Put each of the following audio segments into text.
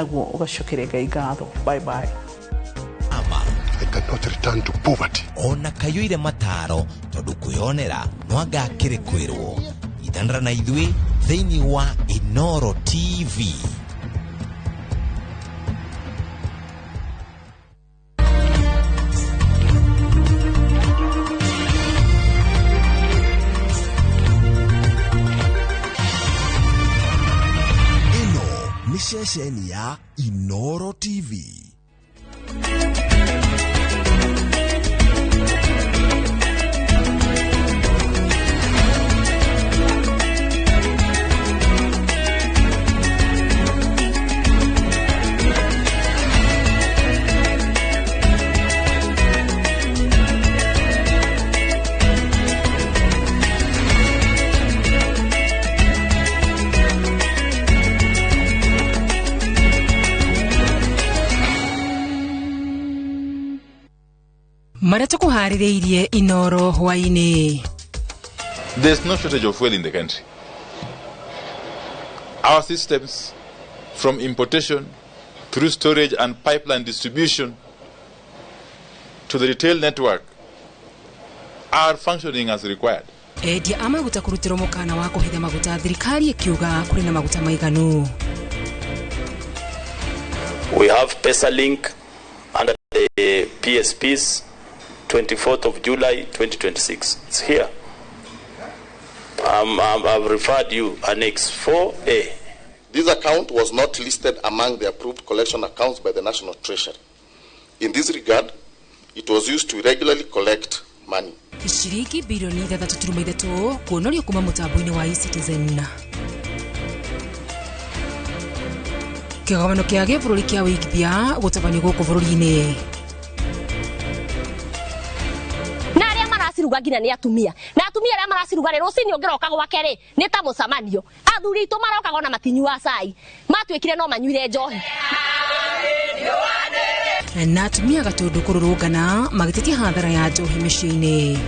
Naguo ũgacokeria Ngai ngatho. Bye bye. Ama. I cannot return to poverty. Ona kayũire mataro tondũ kwĩonera no anga akĩrĩ kwĩrwo. Nyitanĩra na ithuĩ thĩinĩ wa Inooro TV. Ĩno nĩ ceceni ya Inooro TV. Marĩa tũkũharĩrĩirie Inoro hwainĩ. There's no shortage of fuel in the country. Our systems, from importation through storage and pipeline distribution to the retail network, are functioning as required. Endia a maguta kũrutĩrwo mũkana wa kũhitha maguta, thirikari ĩkiuga kũrĩ na maguta maiganu. We have PesaLink under the PSPs, 24th of July 2026. It's here. I've referred you Annex 4A. This account was not listed among the approved collection accounts by the National Treasury. In this regard, it was used to regularly collect money. Ciringi bilioni ithathatũ turuma ithatũ kuonorio kuma mũtambo-inĩ wa eCitizen. Kĩgomano kĩa gĩbũrũri kĩa wĩigithia gũtabanio gũkũ bũrũri-inĩ. Na arĩa maraciruga nginya nĩ atumia, na atumia arĩa maraciruga rĩ, rũcinĩ ũngĩroka gwake rĩ, nĩ ta mũcemanio. Athuri aitũ marokaga ona matinyuaga cai, matuĩkire no manyuire njohi. Na atumia gatũndũ kũrũrũngana magĩtetia hathara ya njohi mĩciĩ-inĩ.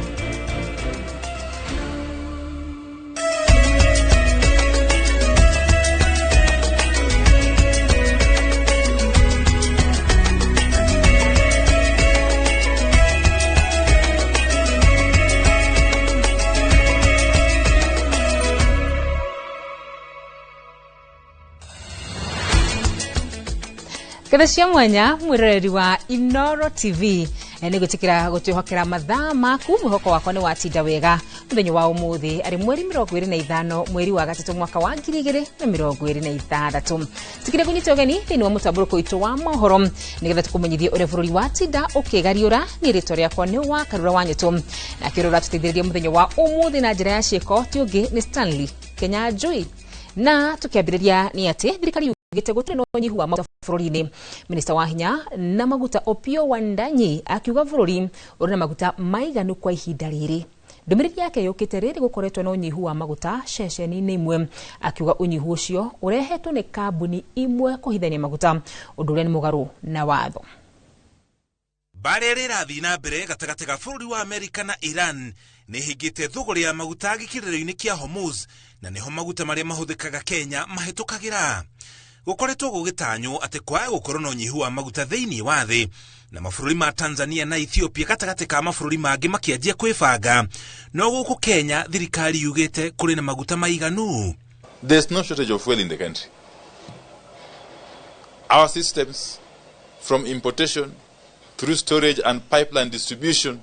Ngetha cia mwanya mwiroreri wa Inooro TV nĩ gwĩtĩkĩra gũtwĩhokera mathaa maku. Mwĩhoko wakwa nĩ watinda wega mũthenya wa ũmũthĩ, arĩ mweri 25 mweri wa gatatũ mwaka wa 2026. Tikire kũnyita ũgeni thĩinĩ wa mũtambũrũko witũ wa mohoro nĩgetha tũkũmenyithie ũrĩa bũrũri watinda ũkĩgariũra. Niĩ rĩtwa rĩakwa nĩ wa Karura wa Nyũtũ, nake ũrĩa ũratũteithĩrĩria mũthenya wa ũmũthĩ na njĩra ya ciĩko ti ũngĩ nĩ Stanley Kenyanjui. Na tũkĩambĩrĩria nĩ atĩ thirikari yugĩte gũtirĩ na ũnyihu wa maguta bũrũri-inĩ. Minista wa hinya na maguta Opiyo Wandanyi akiuga bũrũri ũrĩ na maguta maiganu kwa ihinda rĩrĩ. Ndũmĩrĩri yake yũkĩte rĩrĩ gũkoretwo na ũnyihu wa maguta ceceni-inĩ imwe, akiuga ũnyihu ũcio ũrehetwo nĩ kambuni imwe kũhithania maguta, ũndũ ũrĩa nĩ mũgarũ na watho. Mbara ĩrĩa ĩrathiĩ na mbere gatagatĩ ga bũrũri wa Amerika na Iran nĩ ĩhĩngĩte thũgũrĩ ya maguta gĩkirĩro-inĩ kĩa Hormuz, na nĩho maguta marĩa mahũthĩkaga Kenya mahĩtũkagĩra. Gũkoretwo gũgĩtanywo atĩ kwaga gũkorwo na ũnyihu wa maguta thĩinĩ wa thĩ, na mabũrũri ma Tanzania na Ethiopia gatagatĩ ka mabũrũri mangĩ makĩanjia kwĩbanga. No gũkũ Kenya thirikari yugĩte kũrĩ na maguta maiganu. There's no shortage of fuel in the country. Our systems, from importation through storage and pipeline distribution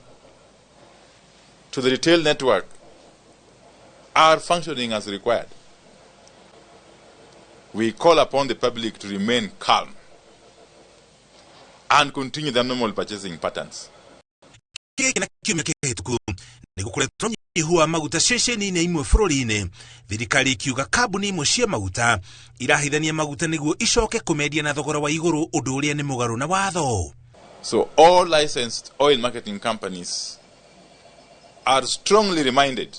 to the retail network, are functioning as required. We call upon the public to remain calm and continue their normal purchasing patterns. Gĩkĩ na kiumia kĩhĩtũku nĩ gũkoretwo ũnyihu wa maguta ceceni-inĩ imwe bũrũri-inĩ, thirikari ikiuga kambuni imwe cia maguta irahithania maguta nĩguo icoke kũmendia na thogora wa igũrũ, ũndũ ũrĩa nĩ mũgarũ na watho. So all licensed oil marketing companies are strongly reminded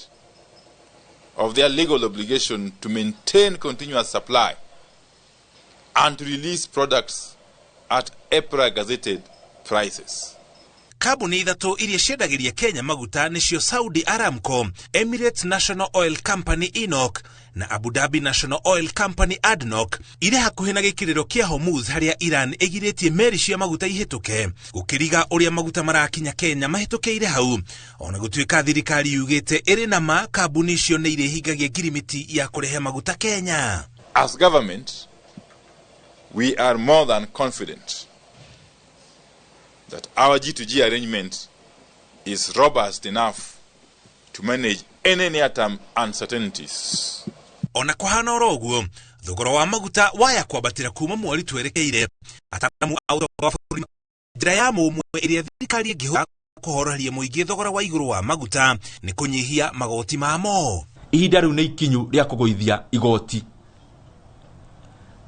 of their legal obligation to maintain continuous supply and to release products at EPRA gazetted prices. Kambuni ithatũ iria ciendagĩria Kenya maguta nĩcio Saudi Aramco, Emirates National Oil Company ENOC na Abu Dhabi National Oil Company ADNOC, irĩ hakuhĩ na gĩkĩrĩro kĩa Hormuz harĩa Iran ĩgirĩtie meri cia maguta ihĩtũke, gũkĩriga ũrĩa maguta marakinya Kenya mahĩtũkĩire hau. Ona gũtuĩka thirikari yugĩte ĩrĩ na ma kambuni icio nĩ irĩhingagia ngirimiti ya kũrehe maguta Kenya. As government, we are more than confident that our G2G arrangement is robust enough to manage any near-term uncertainties. Ona kũhana oro ũguo, thogora wa maguta waya kwambatĩra kuma mweri twerekeire. Ataaramu a ũtonga wa bũrũri njĩra ya mũmwe ĩrĩa thirikari ĩngĩhũthĩra kũhoroheria mũingĩ thogora wa igũrũ wa maguta nĩ kũnyihia magoti mamo. Ihinda rĩu nĩ ikinyu rĩa kũgũithia igoti,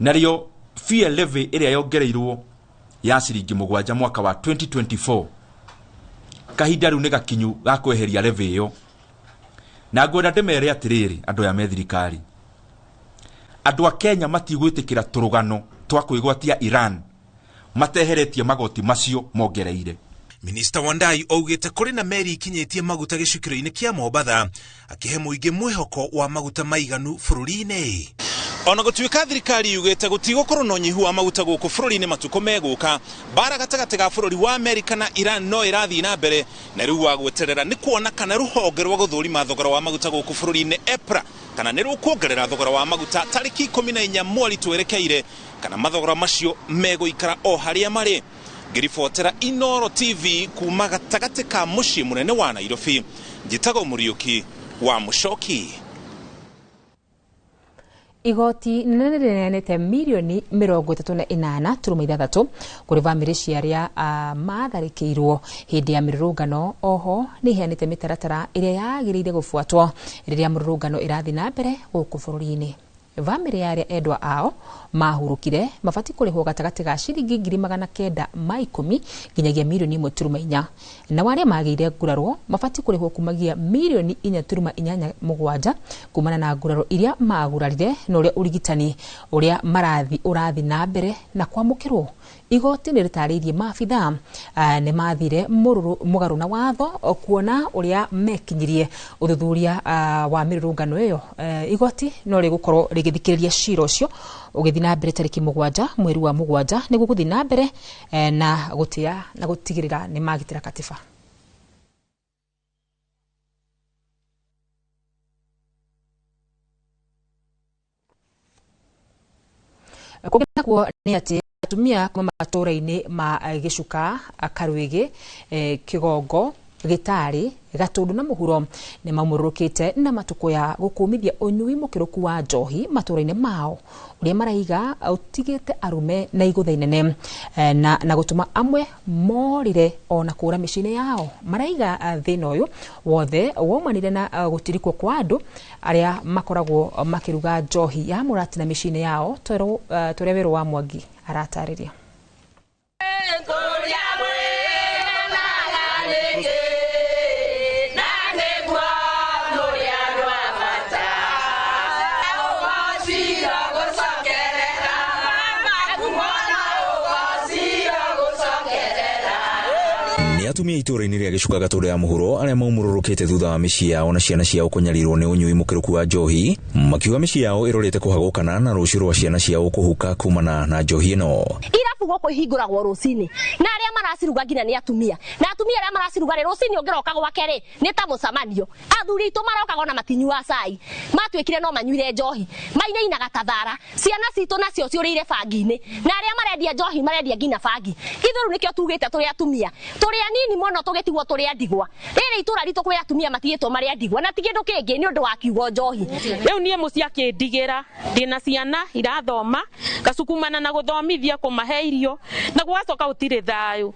narĩo fuel levy ĩrĩa yongereirwo ya ciringi 7 mwaka wa 2024, kahinda rĩu nĩ gakinyu ga kweheria levy ĩyo. Na ngwenda ndĩmere atĩrĩrĩ, andũ aya me thirikari, andũ a Kenya matigwĩtĩkĩra tũrũgano twa kwĩgwatia Iran mateheretie magoti macio mongereire. Minista Wandai augĩte kũrĩ na meri ikinyĩtie maguta gĩcukĩro-inĩ kĩa Mombatha, akĩhe mũingĩ mwĩhoko wa maguta maiganu bũrũri-inĩ. Ona gũtuĩka thirikari yugĩte gũtigũkorwo na ũnyihu wa maguta gũkũ bũrũri-inĩ matukũ megũka, mbara gatagatĩ ga bũrũri wa Amerika na Iran no ĩrathiĩ na mbere, na rĩu wa gweterera nĩ kuona kana rũhonge rwa gũthũrima thogora wa maguta gũkũ bũrũri-inĩ EPRA kana nĩ rũkuongerera thogora wa maguta tarĩki 14 mweri twerekeire, kana mathogora macio megũikara o harĩa marĩ. Ngĩribotera Inooro TV kuma gatagatĩ ka mũciĩ mũnene wa Nairobi, njĩtagwo Mũriũki wa Mũcoki. Igoti nene rĩneanĩte mirioni 38.6 kũrĩ bamĩrĩ cia arĩa matharĩkĩirwo hĩndĩ ya mĩrũrũngano. Oho nĩ iheanĩte mĩtaratara ĩrĩa yagĩrĩire gũbuatwo rĩrĩa mĩrũrũngano ĩrathiĩ na mbere gũkũ bũrũri-inĩ. Bamĩrĩ ya arĩa endwa ao mahurũkire mabatiĩ kũrĩhwo gatagatĩ ga ciringi 910,000 nginyagia mirioni 1.4, nao arĩa magĩire nguraro mabatiĩ kũrĩhwo kumagia mirioni 4.87 kumana na nguraro iria magurarire na ũrĩa ũrigitani ũrĩa ũrathiĩ na mbere na kwamũkĩrwo. Igoti nĩ rĩtarĩirie maabithaa nĩ mathire mũgarũ na watho kuona ũrĩa mekinyirie ũthuthuria wa mĩrũrũngano ĩyo. Igoti no rĩgũkorwo rĩgĩthikĩrĩria cira ũcio ũgĩthiĩ na mbere tarĩki 7 mweri wa 7 nĩguo gũthiĩ na mbere na gũtĩa na gũtigĩrĩra nĩ magitĩra katiba. Kũngĩ nakuo nĩ atĩ atumia kuma matũũra-inĩ ma Gĩcuka, Karwĩgĩ, Kĩgongo, Gĩtarĩ, Gatũndũ na Mũhuro nĩ maumũrũrũkĩte na matukũ ya gũkũmithia ũnyui mũkĩrũku wa njohi matũũra-inĩ mao, ũrĩa maraiga ũtigĩte arũme na igũtha inene na gũtũma amwe morĩre ona kũũra mĩciĩ-inĩ yao. Maraiga thĩna ũyũ wothe waumanire na gũtirikwo kwa andũ arĩa makoragwo makĩruga njohi ya mũratina mĩciĩ-inĩ yao, tũrĩa Werũ wa Mwangi aratarĩria. Atumia itũũra-inĩ rĩa Gĩcuka Gatũndũ ya Mũhuro arĩa maumũrũrũkĩte thutha wa mĩciĩ yao na ciana ciao kũnyarirwo nĩ ũnyui mũkĩrũku wa njohi, makiuga mĩciĩ yao ĩrorĩte kũhagũkana na rũciũ rwa ciana ciao kũhuka kumana na njohi ĩno. Irabu gũkũ ihingũragwo rũcinĩ na arĩa maraciruga nginya nĩ atumia, na atumia arĩa maraciruga rĩ, rũcinĩ ũngĩroka gwake rĩ, nĩ ta mũcemanio. Athuri aitũ marokaga ona matinyuaga cai, matuĩkire no manyuire njohi, mainainaga ta thara. Ciana citũ nacio ciũrĩire bangi-inĩ, na arĩa marendia njohi marendia nginya bangi. Ithuĩ rĩu nĩkĩo tugĩte tũrĩ atumia, tũrĩ anini mũno tũgĩtigwo tũrĩ a ndigwa. Rĩrĩ itũũra ritũ kwĩ atumia matigĩtwo marĩ a ndigwa, na ti kĩndũ kĩngĩ nĩ ũndũ wa kiugo njohi. Rĩu niĩ mũciĩ akĩndigĩra, ndĩna ciana irathoma, ngacukumana na gũthomithia, kũmahe irio, na gwacoka gũtirĩ thayũ.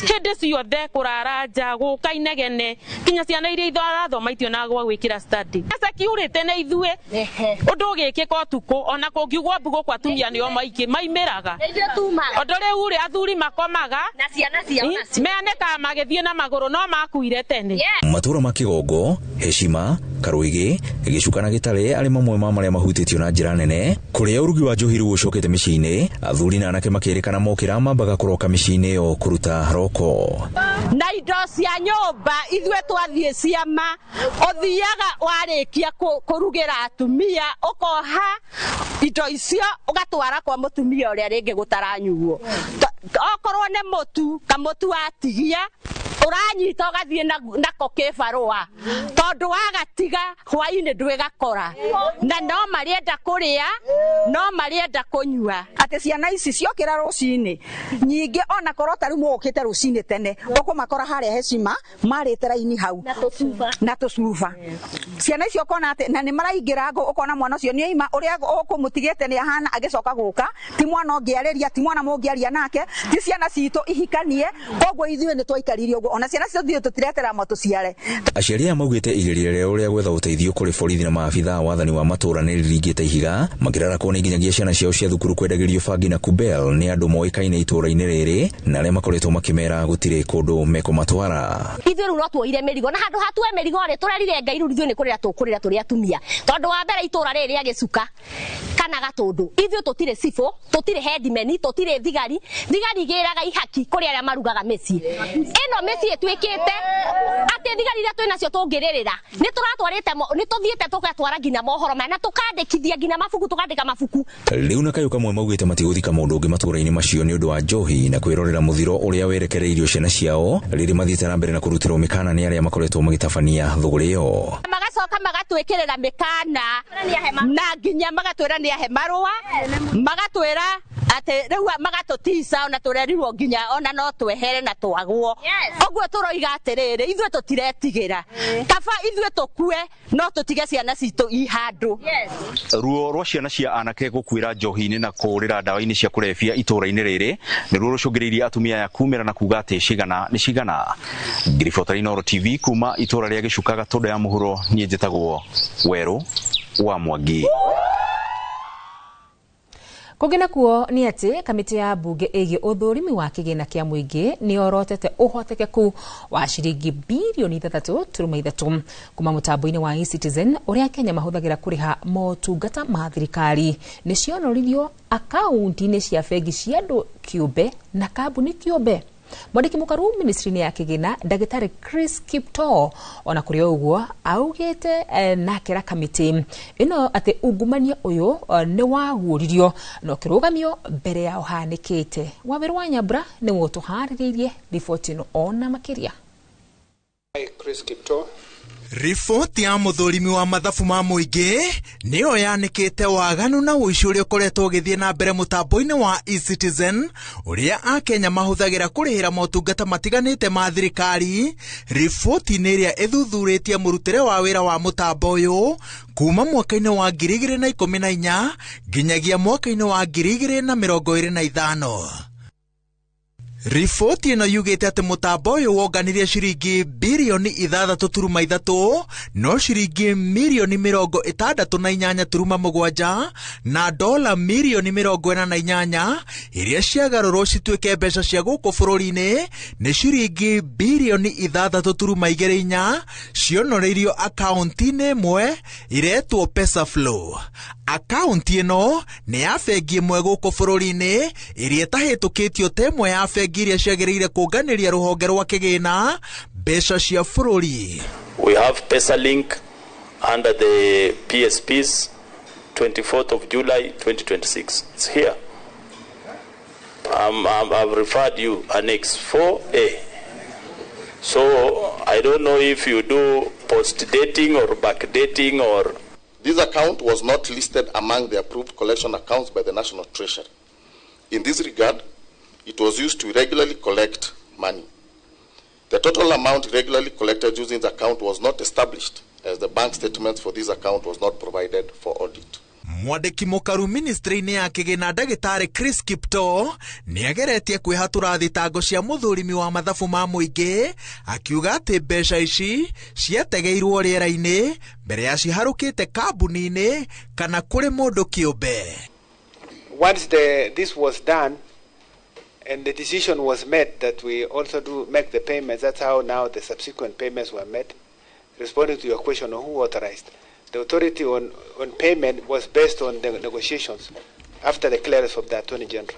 Hĩndĩ ciothe kũrara nja, gũka inegene, nginya ciana iria irathoma itionaga gwa gwĩkĩra study. Security nĩ ithuĩ, ũndũ ũgĩkĩka ũtukũ, ona kũngiugwo mbu gũkũ atumia nĩo maingĩ maimĩraga. Ũndũ rĩu rĩ, athuri makomaga na ciana ciao nacio meanĩkaga magĩthiĩ na magũrũ, no makuire tene. Matũũra ma Kĩgongo, Heshima, Karũĩgĩ, Gĩcuka na Gĩtarĩ arĩ mamwe ma marĩa mahutĩtio na njĩra nene, kũrĩa ũrugi wa njohi rĩu ũcokete mĩciĩ-inĩ, athuri na anake makĩrĩkana mokĩra mambaga kũroka mĩciĩ-inĩ ĩyo kũruta roko. Na indo cia nyũmba ithuĩ twathiĩ ciama, ũthiaga warĩkia kũrugĩra atumia, ũkoha indo icio ũgatwara kwa mũtumia ũrĩa rĩngĩ gũtaranyuo. Okorwo nĩ mũtu, kamũtu watigia, ũranyita ũgathiĩ nako kĩbarũa, tondũ wagatiga hwainĩ ndwĩgakora, na no marĩenda kũrĩa, no marĩenda kũnyua. Atĩ ciana ici ciokĩra rũcinĩ nyingĩ, ona korwo ta rĩu mũgũkĩte rũcinĩ tene, ũkũmakora harĩa hecima marĩte raini hau na tũcuba. Ciana icio ũkona atĩ na nĩ maraingĩra ngũ, ũkona mwana ũcio nĩ aima, ũrĩa ũkũmũtigĩte nĩ ahana agĩcoka gũka, ti mwana ũngĩarĩria, ti mwana mũngĩaria nake, ti ciana citũ ihikanie, koguo ithuĩ nĩ twaikaririe ũguo, ona ciana citũ ithuĩ tũtiretera matũciare. Aciari aya maugĩte igeria rĩao rĩa gwetha ũteithio kũrĩ borithi na maabitha a wathani wa matũũra nĩ rĩringĩte ihiga, makĩrarakwo nĩ nginyagia ciana ciao cia thukuru kwendagĩrio bangi na kubel nĩ andũ moĩkaine itũũra-inĩ rĩrĩ na arĩa makoretwo makĩmera gũtirĩ kũndũ mekũmatwara. Ithuĩ rĩu no tuoire mĩrigo, na handũ ha tuoe mĩrigo rĩ, tũrerire Ngai rĩu ithuĩ nĩ kũrĩra tũkũrĩra tũrĩ atumia, tondũ wa mbere itũũra rĩrĩ rĩa Gĩcuka kana Gatũndũ ithuĩ tũtirĩ cibũ, tũtirĩ headmen, tũtirĩ thigari. Thigari igĩraga ihaki kũrĩ arĩa marugaga mĩciĩ. Ĩno mĩciĩ ĩtuĩkĩte atĩ thigari iria twĩnacio tũngĩrĩrĩra, nĩ tũratwarĩte nĩ tũthiĩte tũgatwara nginya mohoro maya na tũkandĩkithia nginya mabuku, tũkandĩka mabuku. Rĩu na kayũ kamwe maugĩte matigũthika mũndũ ũngĩ matũũra-inĩ macio nĩ ũndũ wa njohi na kwĩrorera mũthiro ũrĩa werekereirio ciana ciao rĩrĩ mathiĩte na mbere na kũrutĩrwo mĩkana nĩ arĩa makoretwo magĩtabania thũgũrĩ ĩyo. Magacoka magatwĩkĩrĩra mĩkana na nginya magatwĩra nĩ ahe marũa, magatwĩra atĩ rĩu magatũtica ona tũrerirwo nginya ona no twehere na twagwo. Ũguo tũroiga atĩrĩrĩ, ithuĩ tũtiretigĩra, kaba ithuĩ tũkue no tũtige ciana citũ i handũ. Ruo rwa ciana cia anake gũkuĩra njohi-inĩ na kũũrĩra ndawa-inĩ cia kũrebia itũũra-inĩ rĩrĩ nĩruo rũcũngĩrĩirie atumia aya kumĩra na kuga atĩ cigana nĩ cigana. Ngiribota Inooro TV kuma itũũra rĩa Gĩcuka Gatũndũ ya mũhuro, niĩ njĩtagwo Werũ wa Mwangi. Kũngĩ nakuo nĩ atĩ kamĩtĩ ya mbunge ĩgiĩ ũthũrimi wa kĩgĩna kĩa mũingĩ nĩ yorotete ũhotekeku wa ciringi birioni 6.3 kuma mũtambo-inĩ wa eCitizen ũrĩa Kenya mahũthagĩra kũrĩha motungata ma thirikari. Nĩ cionoririo akaunti-inĩ cia bengi cia andũ kĩũmbe na kambuni kĩũmbe. Mwandĩki mũkaru ministry-inĩ ya kĩgĩna ndagĩtarĩ Chris Kiptoo ona kũrĩ o ũguo augĩte na akĩra kamĩtĩ ĩno atĩ ungumania ũyũ nĩ waguũririo na ũkĩrũgamio mbere ya ũhanĩkĩte. Waweru wa Nyambura nĩwe ũtũharĩrĩirie riboti ĩno ona makĩria. Chris Kiptoo. Riboti ya mũthũrimi wa mathabu ma mũingĩ nĩyo yanĩkĩte waganu na ũici ũrĩa ũkoretwo ũgĩthiĩ na mbere mũtambo-inĩ wa eCitizen ũrĩa akenya mahũthagĩra kũrĩhĩra motungata matiganĩte ma thirikari. Riboti-inĩ ĩrĩa ĩthuthurĩtie mũrutĩre wa wĩra wa mũtambo ũyũ kuma mwaka-inĩ wa 2014 nginyagia mwaka-inĩ wa 2025. Riboti ĩno yugĩte atĩ mũtambo ũyũ wonganirie ciringi birioni 6.3 no ciringi mirioni 68.7 na dola mirioni 48 iria ciagarũrwo cituĩke mbeca cia gũkũ bũrũri-inĩ nĩ ciringi birioni 6.24 cionoreirio akaunti-inĩ ĩmwe iretwo PesaFlow. Akaunti ĩno nĩ ya bengi ĩmwe gũkũ bũrũri-inĩ ĩrĩa ĩtahĩtũkĩtio ta ĩmwe ya bengi iria ciagĩrĩire kũnganĩria rũhonge rwa kĩgĩna mbeca cia bũrũri. We have PesaLink under the PSPs 24th of July 2026. It's here. I've referred you Annex 4A. So I don't know if you do post-dating or backdating or... This account was not listed among the approved collection accounts by the National Treasury. In this regard, it was used to regularly collect money. The total amount regularly collected using the account was not established, as the bank statements for this account was not provided for audit. Mwandĩki mũkaru ministry-inĩ ya kĩgĩna ndagĩtarĩ Chris Kiptoo nĩageretie kwĩhatũra thitango cia mũthũrimi wa mathabu ma mũingĩ akiuga atĩ mbeca ici ciategeirwo rĩera-inĩ mbere ya ciharũkĩte kambuni-inĩ kana kũrĩ mũndũ kĩũmbe. Once this was done and the decision was made that we also do make the payments, that's how now the subsequent payments were made. Responding to your question on who authorized, the authority on payment was based on the negotiations after the clearance of the Attorney General.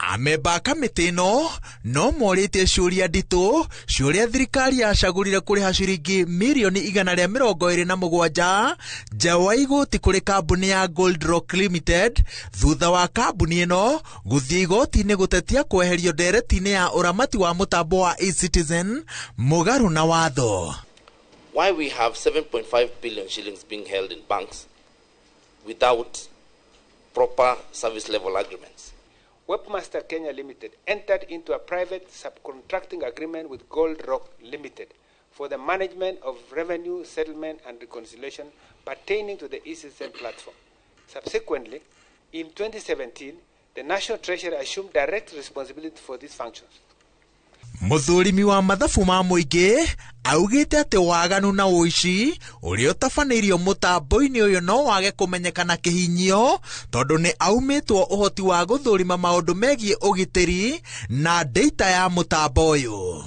Amemba a kamĩtĩ ĩno no morĩtie ciũria nditũ ciũria thirikari yacagũrire kũrĩha ciringi mirioni 127 nja wa igoti kũrĩ kambuni ya Gold Rock Limited thutha wa kambuni ĩno gũthiĩ igoti-inĩ gũtetia kweherio ndereti-inĩ ya ũramati wa mũtambo wa eCitizen mũgarũ na watho. Why we have 7.5 billion shillings being held in banks without proper service level agreements. Webmaster Kenya Limited entered into a private subcontracting agreement with Gold Rock Limited for the management of revenue settlement and reconciliation pertaining to the eCitizen platform. Subsequently, in 2017, the National Treasury assumed direct responsibility for these functions. Mũthũrimi wa mathabu ma mũingĩ augĩte atĩ waganu na ũici ũrĩa ũtabanĩirio mũtambo-inĩ ũyũ no wage kũmenyekana kĩhinyio tondũ nĩ aumĩtwo ũhoti wa gũthũrima maũndũ megiĩ ũgitĩri na data ya mũtambo ũyũ.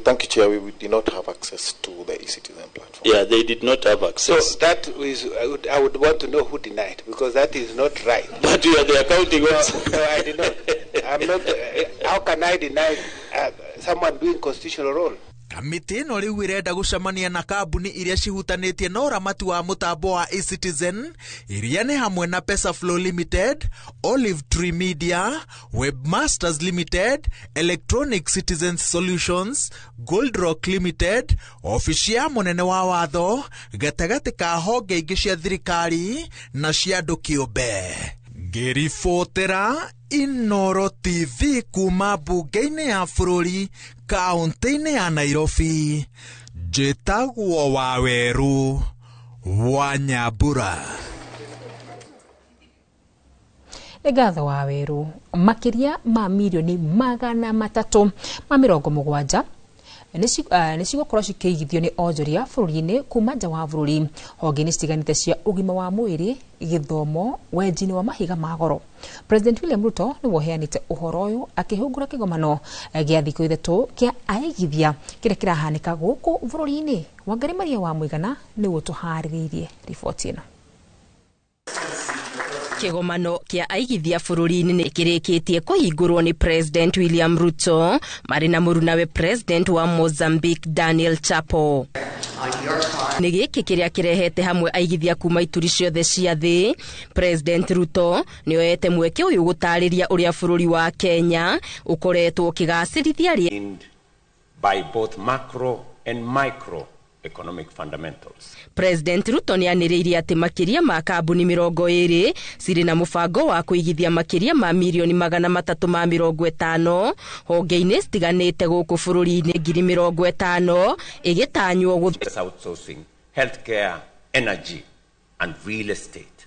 Thank you, Chair. We did not have access to the eCitizen platform. Yeah, they did not have access. So that is, I would want to know who denied, because that is not right. But you are the accounting No, officer. No, I did not. I'm not. How can I deny someone doing constitutional role? Kamĩtĩ ĩno rĩu ĩrenda gũcemania na kambuni iria cihutanĩtie na ũramati wa mũtambo wa eCitizen iria nĩ hamwe na Pesaflow Limited, Olive Tree Media, Webmasters Limited, Electronic Citizens Solutions, Goldrock Limited, obici ya mũnene wa watho gatagatĩ ka honge ingĩ cia thirikari na cia andũ kĩũmbe. Ngĩribotera Inoro TV kuma mbunge-inĩ ya bũrũri kaũntĩ-inĩ ya Nairobi, njĩtagwo Waweru wa Nyambura. Nĩ ngatho wa werũ. Makĩria ma mirioni 370 nĩ cigũkorwo cikĩigithio nĩ onjoria bũrũri-inĩ kuma nja wa bũrũri honge-inĩ citiganĩte cia ũgima wa mwĩrĩ, gĩthomo, wenji-inĩ wa mahiga ma goro. President William Ruto nĩwe ũheanĩte ũhoro ũyũ akĩhingũra kĩgomano gĩa thikũ 3 kĩa aigithia kĩrĩa kĩrahanĩka gũkũ bũrũri-inĩ. Wangari Maria wa Mũigana nĩwe ũtũharĩrĩirie riboti ĩno. Kĩgomano kĩa aigithia bũrũri-inĩ nĩ kĩrĩkĩtie kũhingũrwo nĩ President William Ruto marĩ na mũrunawe President wa Mozambique Daniel Chapo. Nĩ gĩkĩ kĩrĩa kĩrehete hamwe aigithia kuma ituri ciothe cia thĩ. President Ruto nĩ oete mweke ũyũ gũtarĩria ũrĩa bũrũri wa Kenya ũkoretwo ũkĩgacĩrithia by both macro and micro economic fundamentals. President Ruto nĩ anĩrĩirie atĩ makĩria ma kambuni 20 cirĩ na mũbango wa kũigithia makĩria ma mirioni 350 honge-inĩ citiganĩte gũkũ bũrũri-inĩ 50,000 ĩgĩtanywo Outsourcing, healthcare, energy and real estate.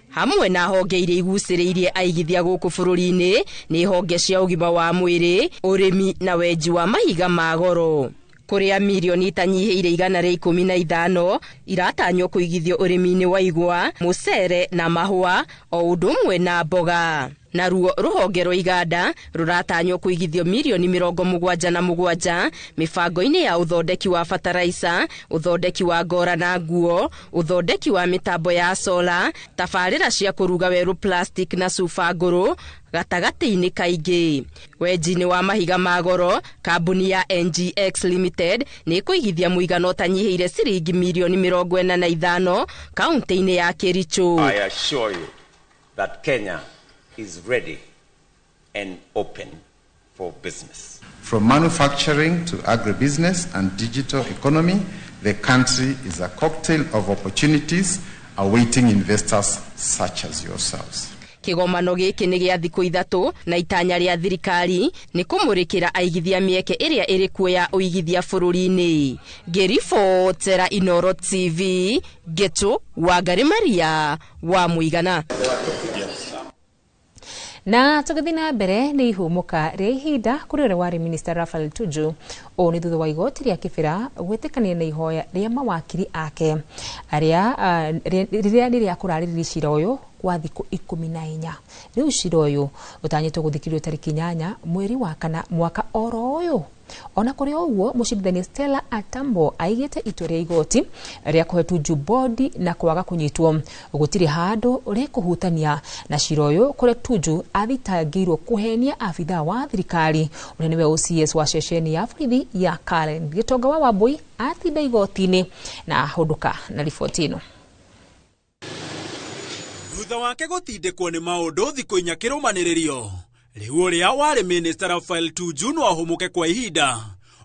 Hamwe na honge iria igucĩrĩirie aigithia gũkũ bũrũri-inĩ nĩ honge cia ũgima wa mwĩrĩ, ũrĩmi na wenji wa mahiga ma goro, kũrĩa mirioni itanyihĩire 115 iratanywo kũigithio ũrĩmi-inĩ wa igwa, mũcere na mahũa o ũndũ ũmwe na mboga. Naruo rũhonge rwa iganda rũratanywo kũigithio mirioni 77 mĩbango-inĩ ya ũthondeki wa bataraica, ũthondeki wa ngora na nguo, ũthondeki wa mĩtambo ya sola, tabarĩra cia kũruga werũ, plastic na cuba ngũrũ gatagatĩ-inĩ kaingĩ. Wenji-inĩ wa mahiga ma goro, kambuni ya NGX Limited nĩ ĩkũigithia mũigana ũtanyihĩire ciringi mirioni 45 kaunti-inĩ ya Kericho. I assure you that Kenya is ready and open for business. From manufacturing to agribusiness and digital economy, the country is a cocktail of opportunities awaiting investors such as yourselves. Kĩgomano gĩkĩ nĩ gĩa thikũ 3 na itanya rĩa thirikari nĩ kũmũrĩkĩra aigithia mĩeke ĩrĩa ĩrĩ kuo ya ũigithia bũrũri-inĩ. Ngĩribotera Inoro TV Ngĩtũ, Wangari Maria wa Mũigana. Na tũgĩthiĩ na mbere, nĩ ihũmũka rĩa ihinda kũrĩ ũrĩa warĩ Minister Raphael Tuju. Ũũ nĩ thutha wa igoti rĩa Kĩbĩra gwĩtĩkania na ihoya rĩa mawakiri ake arĩa rĩrĩa nĩ rĩa kũrarĩrĩria cira ũyũ. kwa thikũ 14. Rĩu cira ũyũ ũtanyĩtwo gũthikĩrĩrio tarĩki 8 mweri wa kana mwaka oro ũyũ. Ona kũrĩ ũguo, mũcirithania Stella Atambo aigĩte itua rĩa igoti rĩa kũhe Tuju bodi na kwaga kũnyitwo gũtirĩ handũ rĩkũhutania na cira ũyũ, kũrĩa Tuju athitangĩirwo kũhenia abithaa wa thirikari ũrĩa nĩwe OCS wa ceceni ya borithi ya Karen. Gĩtonga wa Wambui atinda igoti-inĩ na ahũndũka na riboti ĩno. Thutha wake gũtindĩkwo nĩ maũndũ thikũ 4 kĩrũmanĩrĩrio, rĩu ũrĩa warĩ Minister Raphael Tuju no ahũmũke kwa ihinda.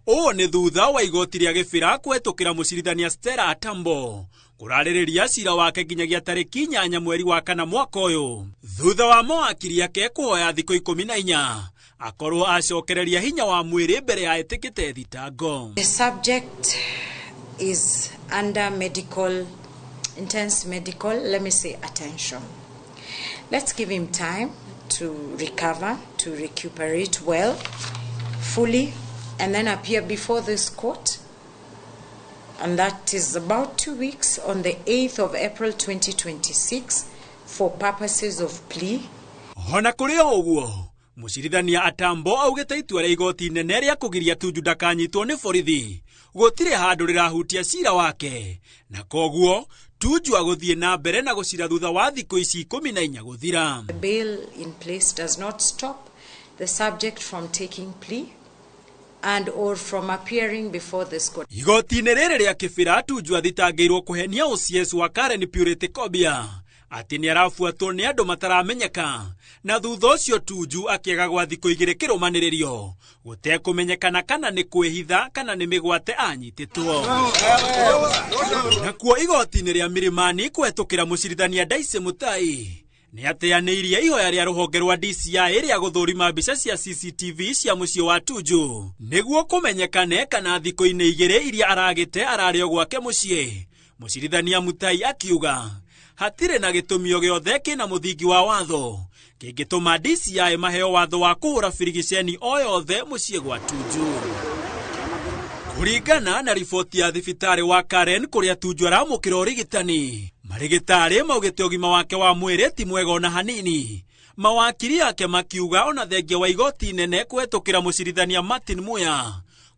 Ũũ nĩ thutha wa igoti rĩa Gĩbĩra kũhetũkĩra mũcirithania Stella Atambo kũrarĩrĩria cira wake nginyagia tarĩki 8 mweri wa kana mwaka ũyũ, thutha wa mawakiri ake kũhoya thikũ 14 akorwo acokereria hinya wa mwĩrĩ mbere ya etĩkĩte thitango. The subject is under medical, intense medical, let me say, attention. Let's give him time to recover, to recuperate well, fully, and then appear before this court. And that is about 2 weeks, on the 8th of April 2026, for purposes of plea. Ona kũrĩ o ũguo, mũcirithania Atambo augĩte itua rĩa igoti inene rĩa kũgiria Tuju ndakanyitwo nĩ borithi gũtirĩ handũ rĩrahutia cira wake, na koguo Tuju agũthiĩ na mbere na gũcira thutha wa thikũ ici 14 gũthira. The bail in place does not stop the subject from taking plea and or from appearing before this court. Igoti-inĩ rĩrĩ rĩa Kĩbĩra, Tuju athitangĩirwo kũhenia OCS wa Karen Purity Kobia atĩ nĩ arabuatwo nĩ andũ mataramenyeka, na thutha ũcio Tuju akĩaga gwa thikũ 2 kĩrũmanĩrĩrio gũtekũmenyekana kana nĩ kwĩhitha kana nĩ mĩgwate anyitĩtwo. Nakuo igoti-inĩ rĩa Milimani kũhetũkĩra mũcirithania Daisy Mutai nĩ ateanĩirie ihoya rĩa rũhonge rwa DCI rĩa gũthũrima mbica cia CCTV cia mũciĩ wa Tuju nĩguo kũmenyekane kana thikũ-inĩ 2 iria aragĩte ararĩ o gwake mũciĩ. Mũcirithania Mutai akiuga hatirĩ na gĩtũmi o gĩothe kĩna mũthingi wa watho kĩngĩtũma DCI maheo watho wa kũhũra birigiceni o yothe mũciĩ gwa Tuju. Kũringana na riboti ya thibitarĩ wa Karen kũrĩa Tuju aramũkĩra ũrigitani, marĩgĩtarĩ maugĩte ũgima wake wa mwĩrĩ ti mwega ona hanini. Mawakiri ake makiuga ona thengia wa igoti inene kũhetũkĩra mũcirithania Martin Muya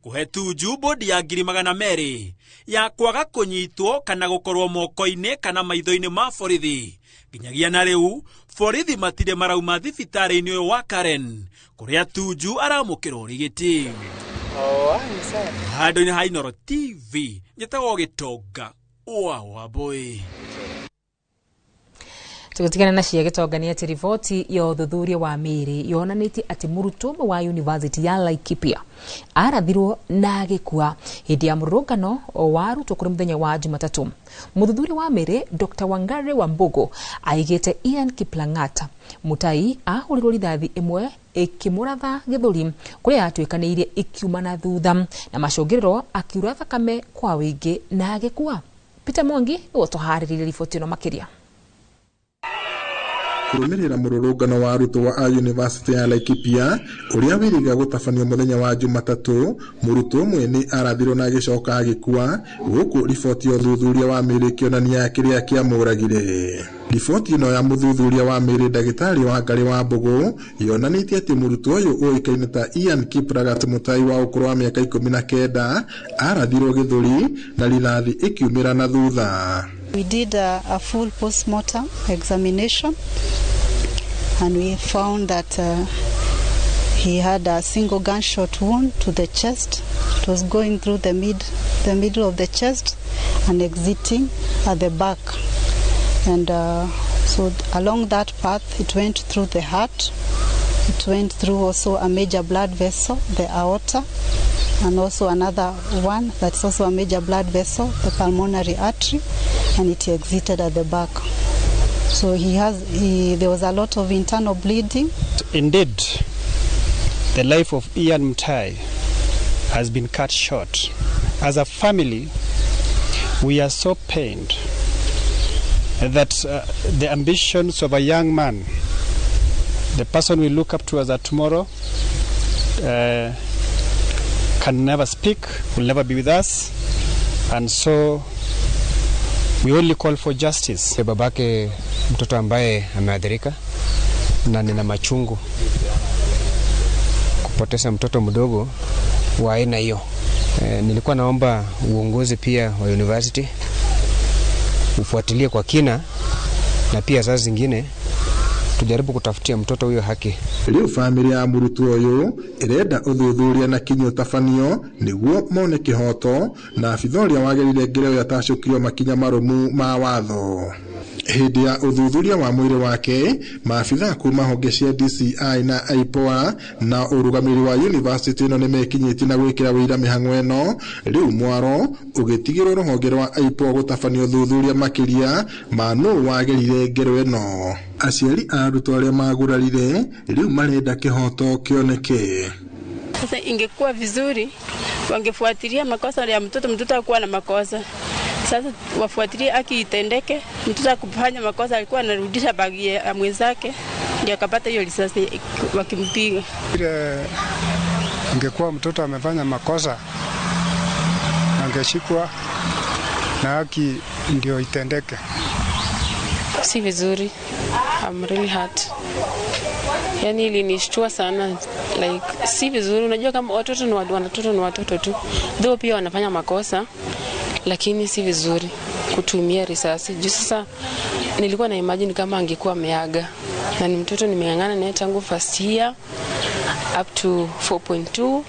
kũhe Tuju bodi ya 200,000 ya kwaga kũnyitwo kana gũkorwo moko-inĩ kana maitho-inĩ ma borithi. Nginyagia na rĩu borithi matirĩ marauma thibitarĩ-inĩ ũyũ wa Karen kũrĩa Tuju aramũkĩra ũrigiti. Handũ-inĩ ha Inooro TV njĩtagwo Gĩtonga wa Wambui. Tũgĩtigana na cia Gĩtonga nĩ atĩ riboti ya ũthuthuria wa mĩĩrĩ yonanĩtie atĩ mũrutwo ũmwe wa University ya Laikipia arathirwo na agĩkua hĩndĩ ya mũrũrũngano wa arutwo kũrĩ mũthenya wa Jumatatũ. Mũthuthuria wa mĩĩrĩ Dr. Wangari Wambugu aigĩte Ian Kiplang'ata Mutai ahũrirwo rithathi ĩmwe ĩkĩmũratha gĩthũri kũrĩa yatuĩkanĩirie ikiuma na thutha, na macũngĩrĩro akiura thakame kwa wĩingĩ na agĩkua. Peter Mwangi nĩwe ũtũharĩrĩirie riboti ĩno makĩria. Kũrũmĩrĩra mũrũrũngano wa arutwo a University ya Laikipia ũrĩa wĩrĩga gũtabanio mũthenya wa Jumatatũ, mũrutwo ũmwe nĩ arathirwo na agĩcoka agĩkua, gũkũ riboti ya ũthuthuria wa mĩĩrĩ ĩkĩonania kĩrĩa kĩamũragire. Riboti ĩno ya mũthuthuria wa mĩĩrĩ ndagĩtarĩ Wangari Wambugu yonanĩtie atĩ mũrutwo ũyũ ũĩkaine ta Ian Kiplagat Mutai wa ũkũrũ wa mĩaka 19 arathirwo gĩthũri na rithathi ĩkiumĩra na thutha. We did a full post-mortem examination and we found that he had a single gunshot wound to the chest. It was going through the middle of the chest and exiting at the back. And so along that path, it went through the heart. It went through also a major blood vessel, the aorta, and also another one that's also a major blood vessel, the pulmonary artery, and it exited at the back. So there was a lot of internal bleeding. Indeed, the life of Ian Mutai has been cut short. As a family, we are so pained that the ambitions of a young man, the person we look up to as a tomorrow, can never speak, will never be with us, and so We only call for justice. Babake mtoto ambaye ameathirika, na nina machungu kupoteza mtoto mdogo wa aina hiyo. Nilikuwa naomba uongozi pia wa university ufuatilie kwa kina, na pia saa zingine tujaribu kutafutia mtoto huyo haki. Rĩu bamĩrĩ ya mũrutwo ũyũ ĩrenda ũthuthuria na kinyi ũtabanio nĩguo mone kĩhoto na abitha ũrĩa wagĩrĩire ngero ĩyo atacũkio makinya marũmu ma watho. Hĩndĩ ya ũthuthuria wa mwĩrĩ wake, maabitha kuma honge cia DCI na IPOA na ũrũgamĩrĩri wa university ĩno nĩmekinyĩtie na gwĩkĩra wĩira mĩhang'o ĩno. Rĩu mwaro ũgĩtigĩrwo rũhonge rwa IPOA gũtabania ũthuthuria makĩria ma nũ wagĩrire ngero ĩno. Aciari a arutwo arĩa magurarire rĩu marenda kĩhoto kĩoneke. Sasa ingekuwa vizuri wangefuatilia makosa ya mtoto, mtoto hakuwa na makosa. Sasa wafuatilie haki itendeke. Mtoto akufanya makosa alikuwa anarudisha bagi ya mwenzake ndio akapata hiyo risasi wakimpiga. Ile ingekuwa mtoto amefanya makosa angeshikwa na haki ndio itendeke. Si vizuri. I'm really hurt. Yani ilinishtua sana, like si vizuri. Unajua kama watoto ni watoto, ni watoto tu. Though pia wanafanya makosa, lakini si vizuri kutumia risasi. Juu sasa nilikuwa na imagine kama angekuwa ameaga. Na ni mtoto nimeng'ang'ana naye tangu first year up to 4.2,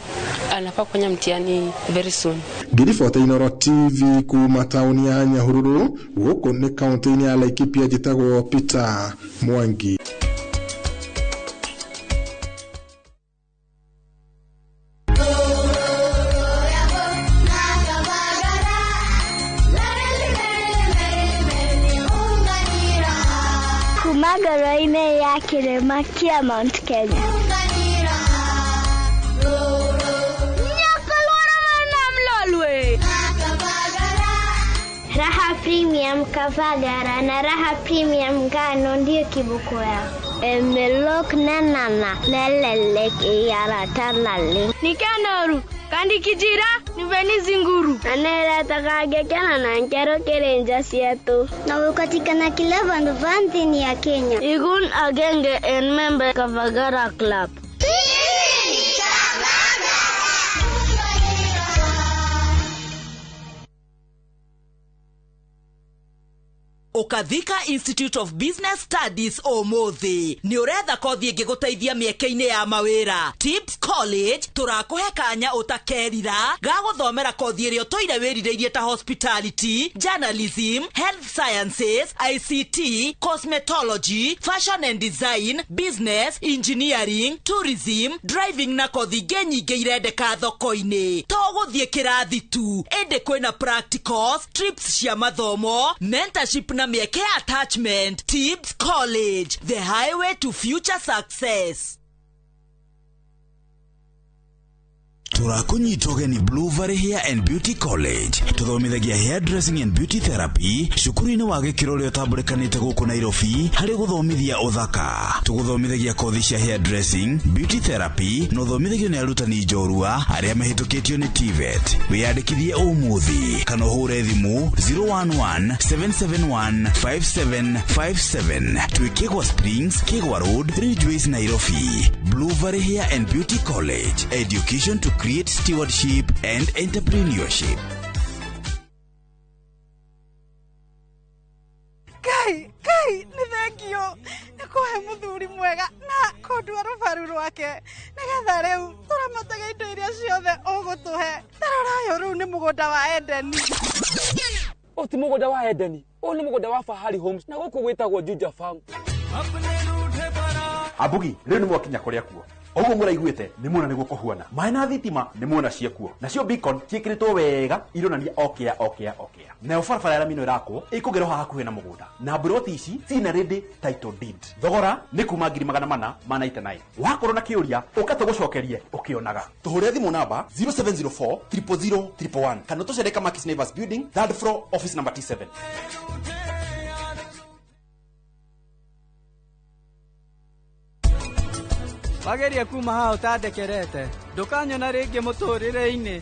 anafaa kufanya mtihani very soon. Ngĩribota Inooro TV kuma taũni ya Nyahururu, gũkũ nĩ kaũntĩ-inĩ ya Laikipia, njĩtagwo Peter Mwangi. Kuma ngoro-inĩ ya kĩrĩma kĩa Mount Kenya. Raha Premium Kavagara na Raha Premium ngano ndio kiboko yao. Emelok nanana lelelek iyaratalale. Nikanoru kandi kijira niveni zinguru. Anera na nkero kerenja sietu. Na ukatikana kila vandu vanthini ya Kenya. Igun agenge en member Kavagara Club. Ũkathika Institute of Business Studies ũmũthĩ nĩ ũretha kothi ĩngĩgũteithia mĩeke-inĩ ya mawĩra. Tips College tũrakũhe kanya ũtakerira ga gũthomera kothi ĩrĩa ũtũire wĩrirĩirie ta hospitality, journalism, health sciences, ICT, cosmetology, fashion and design, business, engineering, tourism, driving na kothi ingĩ nyingĩ irendeka thoko-inĩ. To gũthiĩ kĩrathi tu, ĩndĩ kwĩna practicals, trips cia mathomo, mentorship na mĩeke attachment. Tips College, the highway to future success. Tũrakũnyita ũgeni Blue Valley Hair and Beauty College. Tũthomithagia hair dressing and beauty therapy cukuru-inĩ wa gĩkĩro ũrĩa ũtambũrĩkanĩte gũkũ Nairobi harĩ gũthomithia ũthaka. Tũgũthomithagia kothi cia hair dressing, beauty therapy na ũthomithagio nĩ arutani njorua arĩa mahĩtũkĩtio nĩ TVET. Wĩyandĩkithie ũmũthĩ kana ũhũre thimũ 011 771 5757. Twĩ Kĩgwa Springs, Kĩgwa Road, Ridgeways, Nairobi. Blue Valley Hair and Beauty College, education to create stewardship and entrepreneurship. Kai, kai, nĩ thengio nĩ kũhe mũthuri mwega na kũndua rũbaru rwake nĩgetha rĩu tũramataga indo iria ciothe ũgũtũhe. Tarora ũyũ rĩu nĩ mũgũnda wa Edeni. Ũyũ ti mũgũnda wa Edeni, ũyũ nĩ mũgũnda wa Fahari Homes na gũkũ gwĩtagwo Juja Farm. Abugi, rĩu nĩ mwakinya kũrĩa kuo. Oguo mũraiguĩte nĩ muona nĩguo kũhuana. Maĩ na thitima nĩ muona ciekuo. Nacio beacon ciĩkĩrĩtwo wega ironania okĩa okĩa okĩa. Nayo barabara ya rami ĩno ĩrakwo ĩkũgerwo haha hakuhĩ na mũgũnda. Na mburoti ici ciina ready title deed. Thogora nĩ kuma 499. Wakorwo na kĩũria ũka tũgũcokerie ũkĩonaga. Tũhũrĩre thimũ namba 0704 000 111 kana tũcere Kamakis Neighbors Building, third floor, office number T7. Wageria kuma haha ũtandekerete ndũkanyona rĩngĩ mũtũrĩre-inĩ.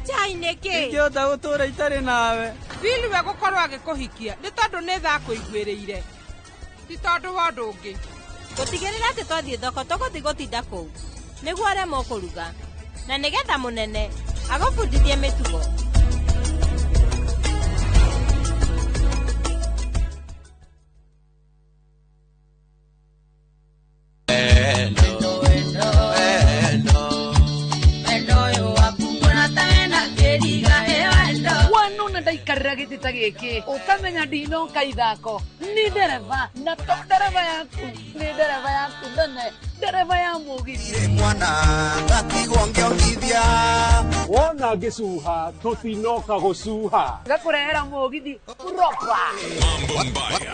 Chai nĩkĩ? Ingĩhota gũtũra itarĩ nawe. Bill we gũkorwo agĩkũhikia nĩ tondũ nĩ tha akũiguĩrĩire, ti tondũ wa ũndũ ũngĩ. Gũtigĩrĩra atĩ twathiĩ thoko tũgũthiĩ gũtinda kũu nĩguo ũremwo kũruga na nĩgetha mũnene agũbundithie mĩtugo. Wanona ndaikarĩra gĩtĩ ta gĩkĩ ũkamenya ndinoka ithako ni ndereba na to ndereba yaku ni ndereba yaku nene ndereba ya mũgithi. Mwana ngatigwo ngĩongithia wona ngĩcuha tũtinoka gũcuha gakũrehera mũgithi proper.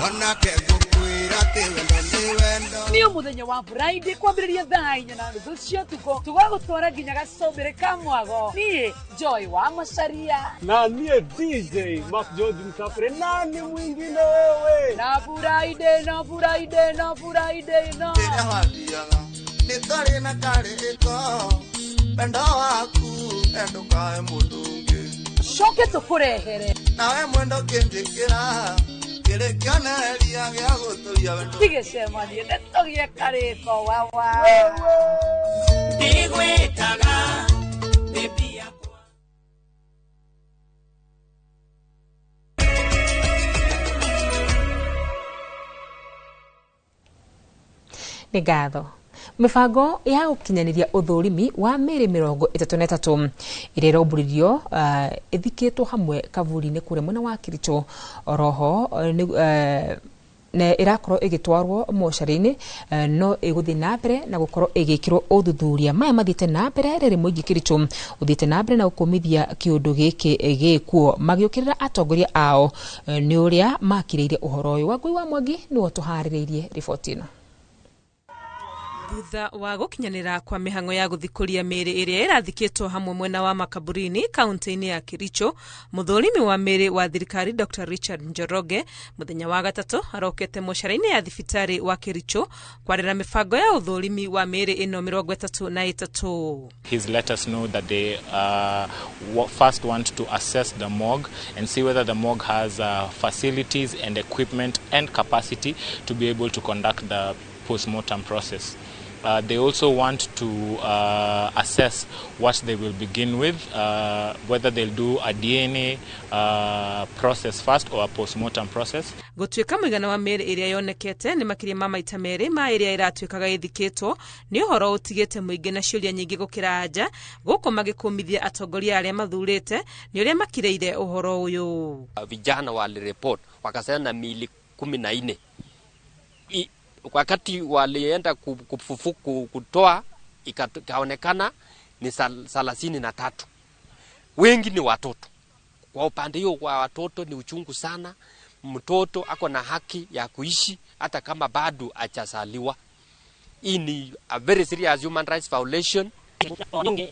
Onake ngũkwĩra atĩ wendo nĩ wendo. Nĩ mũthenya wa Friday kwambĩrĩria thaa 4:30 cia ũtukũ tũgagũtwara nginya gacũmbĩrĩ ka mwago. Niĩ Joy wa Macharia na niĩ DJ Mark George Msafiri nani mwingine wewe na Friday no Friday no Friday no rĩrĩa wathiaga nĩ twarĩ na karĩko wendo waku ndũkae mũndũ ũngĩ coke tũkũrehere nawe mwendo kĩnjĩkĩra kĩrĩ kĩonereria gĩa gũtũria wendo tigĩcemanie nĩ tũgĩe karĩko wawa ndigwĩtaga baby yakwa. Nĩ ngatho. Mĩbango ya gũkinyanĩria ũthũrimi wa mĩĩrĩ 33 ĩrĩa ĩraumbũririo ĩthikĩtwo hamwe kavuri-inĩ kũrĩa mwena wa Kericho oroho na ĩrakorwo ĩgĩtwarwo mocarĩ-inĩ no ĩgũthiĩ na mbere na gũkorwo ĩgĩkĩrwo ũthuthuria. Maya mathiĩte na mbere rĩrĩ mũingĩ Kericho ũthiĩte na mbere na gũkũmithia kĩũndũ gĩkĩ gĩkuo magĩũkĩrĩra atongoria ao nĩ ũrĩa makirĩire ũhoro ũyũ. Wangui wa Mwangi nĩwe ũtũharĩrĩirie riboti ĩno. Thutha wa gũkinyanĩra kwa mĩhang'o ya gũthikũria mĩĩrĩ ĩrĩa ĩrathikĩtwo hamwe mwena wa makaburini kaunti-inĩ ya Kericho, mũthũrimi wa mĩĩrĩ wa thirikari Dr. Richard Njoroge mũthenya wa gatatũ arokete mocarĩ-inĩ ya thibitarĩ wa Kericho kwarĩra mĩbango ya ũthũrimi wa mĩĩrĩ ĩno 33. He's let us know that they first want to assess the morgue and see whether the morgue has facilities and equipment and capacity to be able to conduct the post-mortem process. They also want to assess what they will begin with, whether they'll do a DNA process first or a post-mortem process. Gũtuĩka mũigana wa mĩĩrĩ ĩrĩa yonekete nĩ makĩria ma maita merĩ ma ĩrĩa ĩratuĩkaga ĩthikĩtwo nĩ ũhoro ũtigĩte mũingĩ na ciũria nyingĩ gũkĩra anja gũkũ magĩkũmithia atongoria arĩa mathurĩte nĩ ũrĩa makirĩire ũhoro ũyũ. Vijana walireport wakasema na miili 14 wakati walienda kutoa ikaonekana ni 33. Wengi ni watoto. Kwa upande hiyo kwa watoto ni uchungu sana. Mtoto ako na haki ya kuishi hata kama bado hajazaliwa. Hii ni a very serious human rights violation.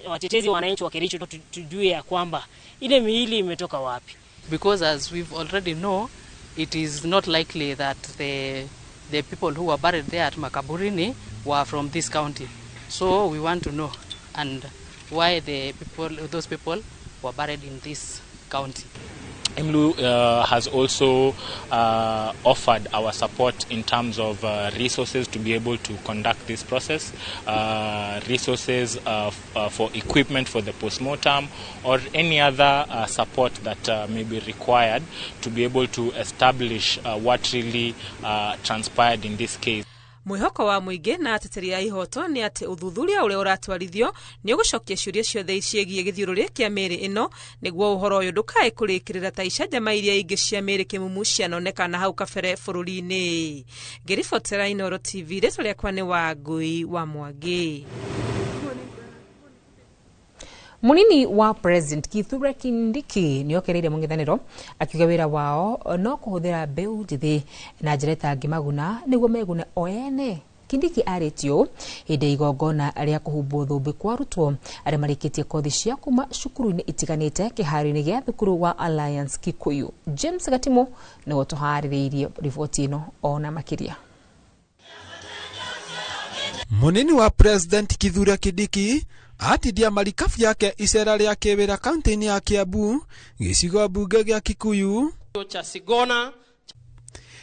Watetezi wananchi wa Kericho tujue ya kwamba ile miili imetoka wapi. Because as we've already know, it is not likely that the people who were buried there at Makaburini were from this county. So we want to know and why those people were buried in this county. IMLU has also offered our support in terms of resources to be able to conduct this process, resources for equipment for the postmortem or any other support that may be required to be able to establish what really transpired in this case. Mwĩhoko wa mũingĩ na ateteri a ihoto nĩ atĩ ũthuthuria ũrĩa ũratwarithio nĩ ũgũcokia ciũria ciothe ciĩgiĩ gĩthiũrũrĩ kĩa mĩĩrĩ ĩno nĩguo ũhoro ũyũ ndũkae kũrĩkĩrĩra ta icanjama iria ingĩ cia mĩĩrĩ kĩmumu cianonekana hau kabere bũrũri-inĩ. Ngĩribotera Inooro TV, rĩtwa rĩakwa nĩ Wangui wa Mwangi. Munini wa President Kithure Kindiki nĩokereire mũng'ethanĩro akiuga wĩra wao no kũhũthĩra mbeũ njĩthĩ na njĩra ĩtangĩmaguna nĩguo megune o ene. Kindiki arĩtio hĩndĩ ya igongona rĩa kũhumbwo thũmbĩ kwa arutwo arĩa marĩkĩtie kothi cia kuma cukuru-inĩ itiganĩte kĩharo-inĩ gĩa thukuru wa Alliance Kikuyu. James Gatimo nĩwe ũtũharĩrĩirie riboti ĩno ona makĩria. Munini wa President Kithure Kindiki atindia marikabu yake icera rĩa kĩwĩra kaunti-inĩ ya Kiambu gĩcigo mbunge gĩa Kikuyu cha Sigona.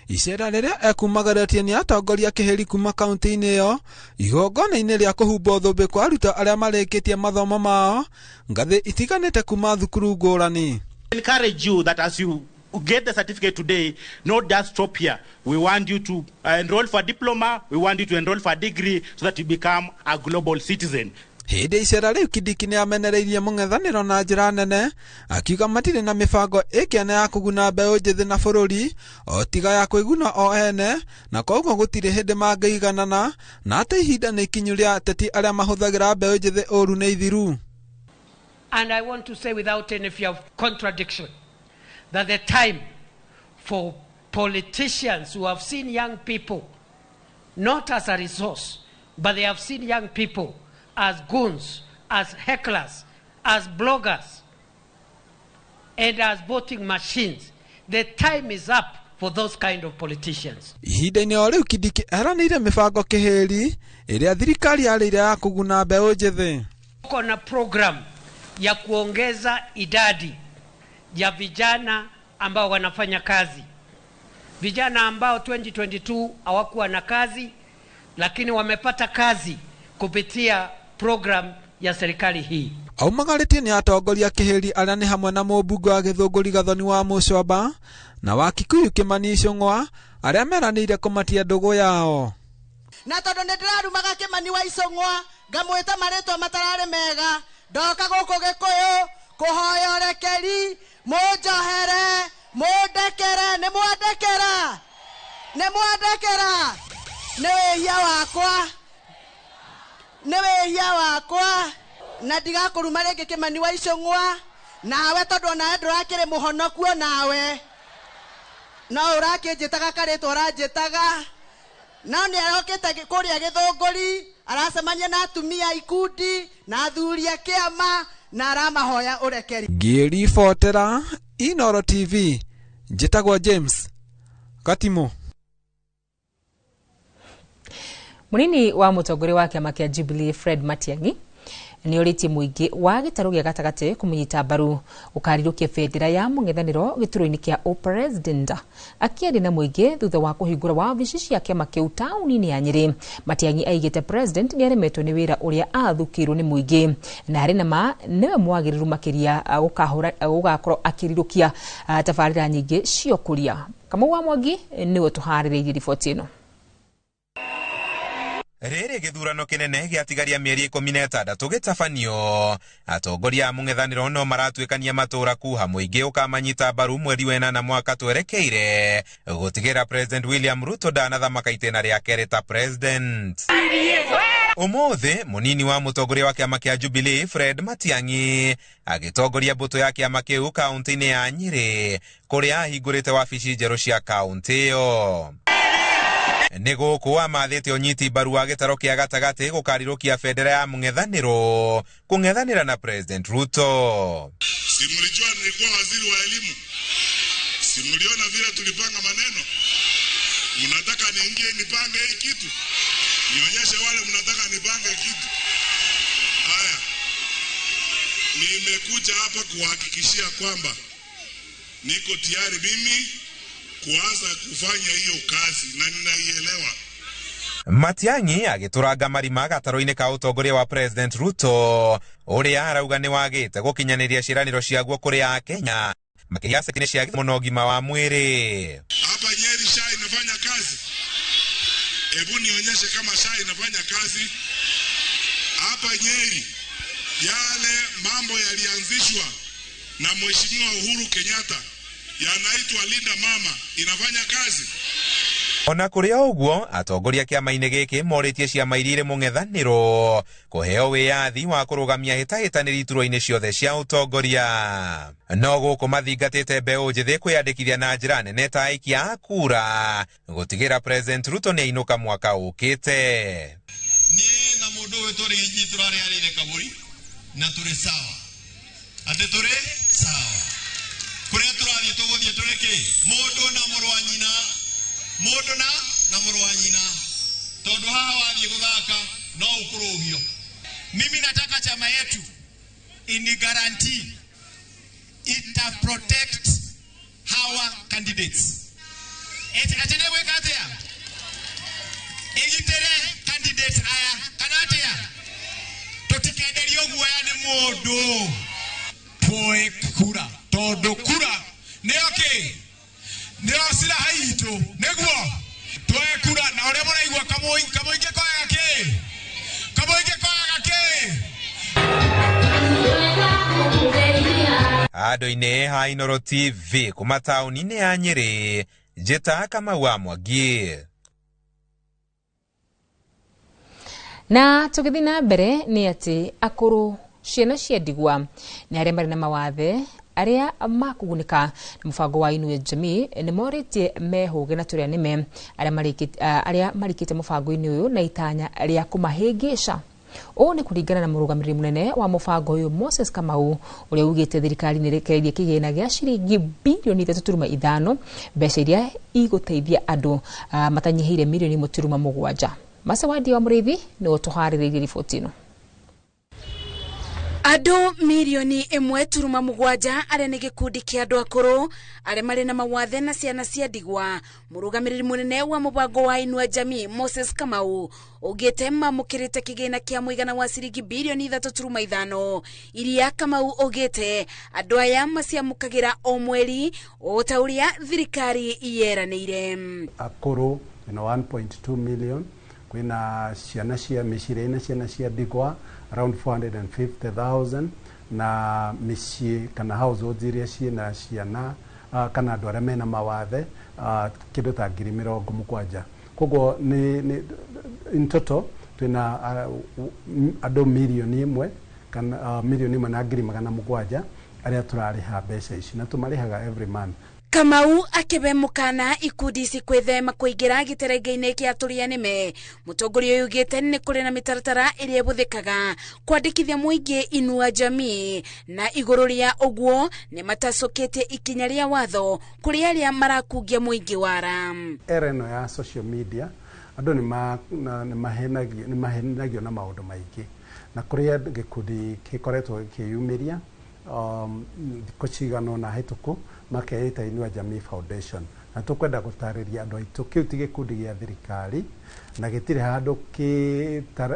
Icera rĩrĩa ekumagarĩtie nĩ atongoria kĩhĩri kuma kaunti-inĩ ĩyo igongona-inĩ rĩa kũhumbwo thũmbĩ kwa arutwo arĩa marĩkĩtie mathomo mao ngathĩ itiganĩte kuma thukuru ngũrani. Encourage you that as you get the certificate today, not just stop here. We want you to enroll for a diploma, we want you to enroll for a degree so that you become a global citizen. Hĩndĩ icera rĩu Kindiki nĩ amenereirie mũng'ethanĩro na njĩra nene akiuga matirĩ na mĩbango ĩkĩene ya kũguna mbeũ njĩthĩ na bũrũri o tiga ya kwĩguna o ene, na koguo gũtirĩ hĩndĩ mangĩiganana na atĩ ihinda nĩ ikinyu rĩa ateti arĩa mahũthagĩra mbeũ njĩthĩ ũru nĩ ithiru. And I want to say without any fear of contradiction that the time for politicians who have seen young people not as a resource, but they have seen young people as goons, as hecklers, as bloggers, and as voting machines. The time is up for those kind of politicians. Ihinda-inĩ o rĩu Kindiki eranĩire mĩbango kĩhĩri ĩrĩa thirikari yarĩire ya kũguna mbeũ njĩthĩ. Tuko na program ya kuongeza idadi ya vijana ambao wanafanya kazi, vijana ambao 2022 hawakuwa na kazi lakini wamepata kazi kupitia program ya serikali hii. Aumagarĩtie nĩ atongoria kĩhĩri arĩa nĩ hamwe na mũmbunge wa Gĩthũngũri Gathoni wa Mũcomba na wa Kikuyu Kĩmani Ichung'wa arĩa meranĩire kũmatia ndũgũ yao. Na tondũ nĩ ndĩrarumaga Kĩmani wa Ichung'wa ngamwĩta marĩtwa matararĩ mega, ndoka gũkũ Gĩkũyũ kũhoya ũrekeri, mũnjohere, mũndekere, nĩ mwandekera, nĩ mwandekera, nĩ wĩhia wakwa, nĩ wĩhia wakwa, na ndigakũruma rĩngĩ Kĩmani wa Ichung'wa, nawe tondũ onawe ndũrakĩrĩ mũhonoku onawe, no ũrakĩnjĩtaga karĩtwa ũranjĩtaga, no nĩ arokĩte kũrĩa Gĩthũngũri aracemania na atumia ikundi na athuri a kĩama na aramahoya ũrekeri. Ngĩribotera Inooro TV, njĩtagwo James Gatimo. Munini wa mũtongoria wa kĩama kĩa Jubilee Fred Matiang'i nĩ orĩtie mũingĩ wa gĩtarũ gĩa gatagatĩ kũmũnyita mbaru gũkarirũkia bendera ya mũng'ethanĩro gĩturwa-inĩ kĩa ũpresident. Akĩaria na mũingĩ thutha wa kũhingũra wabici cia kĩama kĩu taũni-inĩ ya Nyĩrĩ, Matiang'i aigĩte president nĩ aremetwo nĩ wĩra ũrĩa athukĩirwo nĩ mũingĩ na arĩ na ma nĩwe mwagĩrĩru makĩria gũgakorwo akĩrirũkia tabarĩra nyingĩ cia ũkũria. Kamau wa Mwangi nĩwe tũharĩrĩirie riboti ĩno. Rĩrĩ gĩthurano kĩnene gĩatigaria mĩeri 16 gĩtabanio, atongoria a mũng'ethanĩro no maratuĩkania matũra kuha mũingĩ ũkamanyita mbaru mweri wa 8 mwaka twerekeire gũtigĩra President William Ruto ndanathamaka itĩna rĩa kerĩ ta president. Ũmũthĩ mũnini wa mũtongoria wa kĩama kĩa Jubilee Fred Matiang'i agĩtongoria mbũtũ ya kĩama kĩu kaunti-inĩ ya Nyĩrĩ kũrĩa ahingũrĩte wabici njerũ cia kaunti ĩyo. Nĩ gũkũ amathĩte ũnyiti mbaru wa gĩtarũ kĩa gatagatĩ gũkarirũkia bendera ya mũng'ethanĩro kũng'ethanĩra na President Ruto. Si mlijua nilikuwa waziri wa elimu? Si mliona vile tulipanga maneno? Mnataka niingie nipange hii kitu? Nionyeshe wale mnataka nipange kitu. Haya, nimekuja hapa kuhakikishia kwamba niko tayari mimi kuanza kufanya hiyo kazi na ninaielewa. Matiang'i agĩtũranga marima gatarũ-inĩ ka ũtongoria wa President Ruto ũrĩa arauga nĩ wagĩte gũkinyanĩria ciĩranĩro ciaguo kũrĩ Akenya makĩria sekta-inĩ cia gĩthomo na ũgima wa mwĩrĩ. Hapa Nyeri SHA inafanya kazi. Hebu nionyeshe kama SHA inafanya kazi. Hapa Nyeri yale mambo yalianzishwa na Mheshimiwa Uhuru Kenyatta yanaitwa Linda Mama inafanya kazi. Ona kũrĩ o ũguo, atongoria kĩama-inĩ gĩkĩ morĩtie ciama iria irĩ mũng'ethanĩro kũheo wĩyathi wa kũrũgamia hĩtahĩtanĩri iturwa-inĩ ciothe cia ũtongoria. No gũkũ mathingatĩte mbeũ njĩthĩ kwĩyandĩkithia na njĩra nene ta aikia a kura gũtigĩra President Ruto nĩainũka mwaka ũkĩte. Niĩ na mũndũ ũyũ tũrĩ inyuĩ tũrarĩarĩire kaburi na tũrĩ sawa, atĩ tũrĩ sawa kũrĩa tũrathiĩ tũgũthiĩ tũrĩ kĩ mũndũ na mũrũ wa nyina, mũndũ na mũrũ wa nyina. Tondu haha wathiĩ gũthaka no ũkũrũgio. Mimi nataka chama yetu ini guarantee ita protect our candidates. Ati nĩ gwĩka atĩa? Ĩgitĩre candidates aya kana atĩa? Tũtikenderio guoya nĩ mũndũ. Tuoe kura tondũ kura nĩyo kĩ? Nĩyo silaha itũ, nĩguo tuoe kura. Na ũrĩa mũraigua kamũingĩ koyaga kĩ? Kamũingĩ koyaga kĩ? Andũ-inĩ ha Inooro TV kuma taũni-inĩ ya Nyĩrĩ, njĩta Kamau wa Mwangi. Na tũgĩthiĩ na mbere nĩ atĩ akũrũ, ciana cia ndigwa nĩ arĩa marĩ na mawathe arĩa makũgunĩka na mũbango wa Inua Jamii nĩ morĩtie mehũge na tũrĩa nĩme arĩa marikĩte mũbango-inĩ ũyũ na itanya rĩa kũmahĩngĩca. Ũũ nĩ kũringana na mũrũgamĩrĩri mũnene wa mũbango ũyũ Moses Kamau, ũrĩa ugĩte thirikari nĩ ĩrekereirie kĩgĩna gĩa ciringi birioni 3.5, mbeca iria igũteithia andũ matanyihĩire mirioni 1.7. Macewadi wa Mũrĩithi nĩwe ũtũharĩrĩirie riboti ĩno. Andũ mirioni 1.7 arĩa nĩ gĩkundi kĩa andũ akũrũ arĩa marĩ na mawathe na ciana cia ndigwa. Mũrũgamĩrĩri mũnene wa mũbango wa Inua Jamii Moses Kamau ugĩte mamũkĩrĩte kĩgĩna kĩa mũigana wa ciringi birioni 3.5 iria Kamau ugĩte andũ aya maciamũkagĩra o mweri o ta ũrĩa thirikari yeranĩire. Akũrũ na 1.2 million, kwĩna ciana cia mĩciĩ ĩna ciana cia ndigwa around 450,000 na mĩciĩ kana households iria ciĩna ciana kana andũ arĩa mena mawathe kĩndũ ta 70,000. Koguo nĩ in total twĩna andũ mirioni 1 kana 1,700,000 arĩa tũrarĩha mbeca ici na tũmarĩhaga every month. Kamau akĩbe mũkana ikundi ici kwĩthema kũingĩra gĩterenge-inĩ kĩa tũrĩa nĩme. Mũtongoria ũyũ augĩte nĩ kũrĩ na mĩtaratara ĩrĩa ĩhũthĩkaga kwandĩkithia mũingĩ Inua Jamii, na igũrũ rĩa ũguo nĩ matacũkĩtie ikinya rĩa watho kũrĩ arĩa marakungia mũingĩ wara. Era ĩno ya social media andũ nĩ mahenagio na maũndũ maingĩ, na kũrĩ gĩkundi gĩkoretwo gĩkĩyumĩria thikũ cigana ũna hĩtũku makeita Inua Jamii Foundation, na tũkwenda gũtarĩria andũ aitũ kĩu ti gĩkundi gĩa thirikari na gĩtirĩ handũ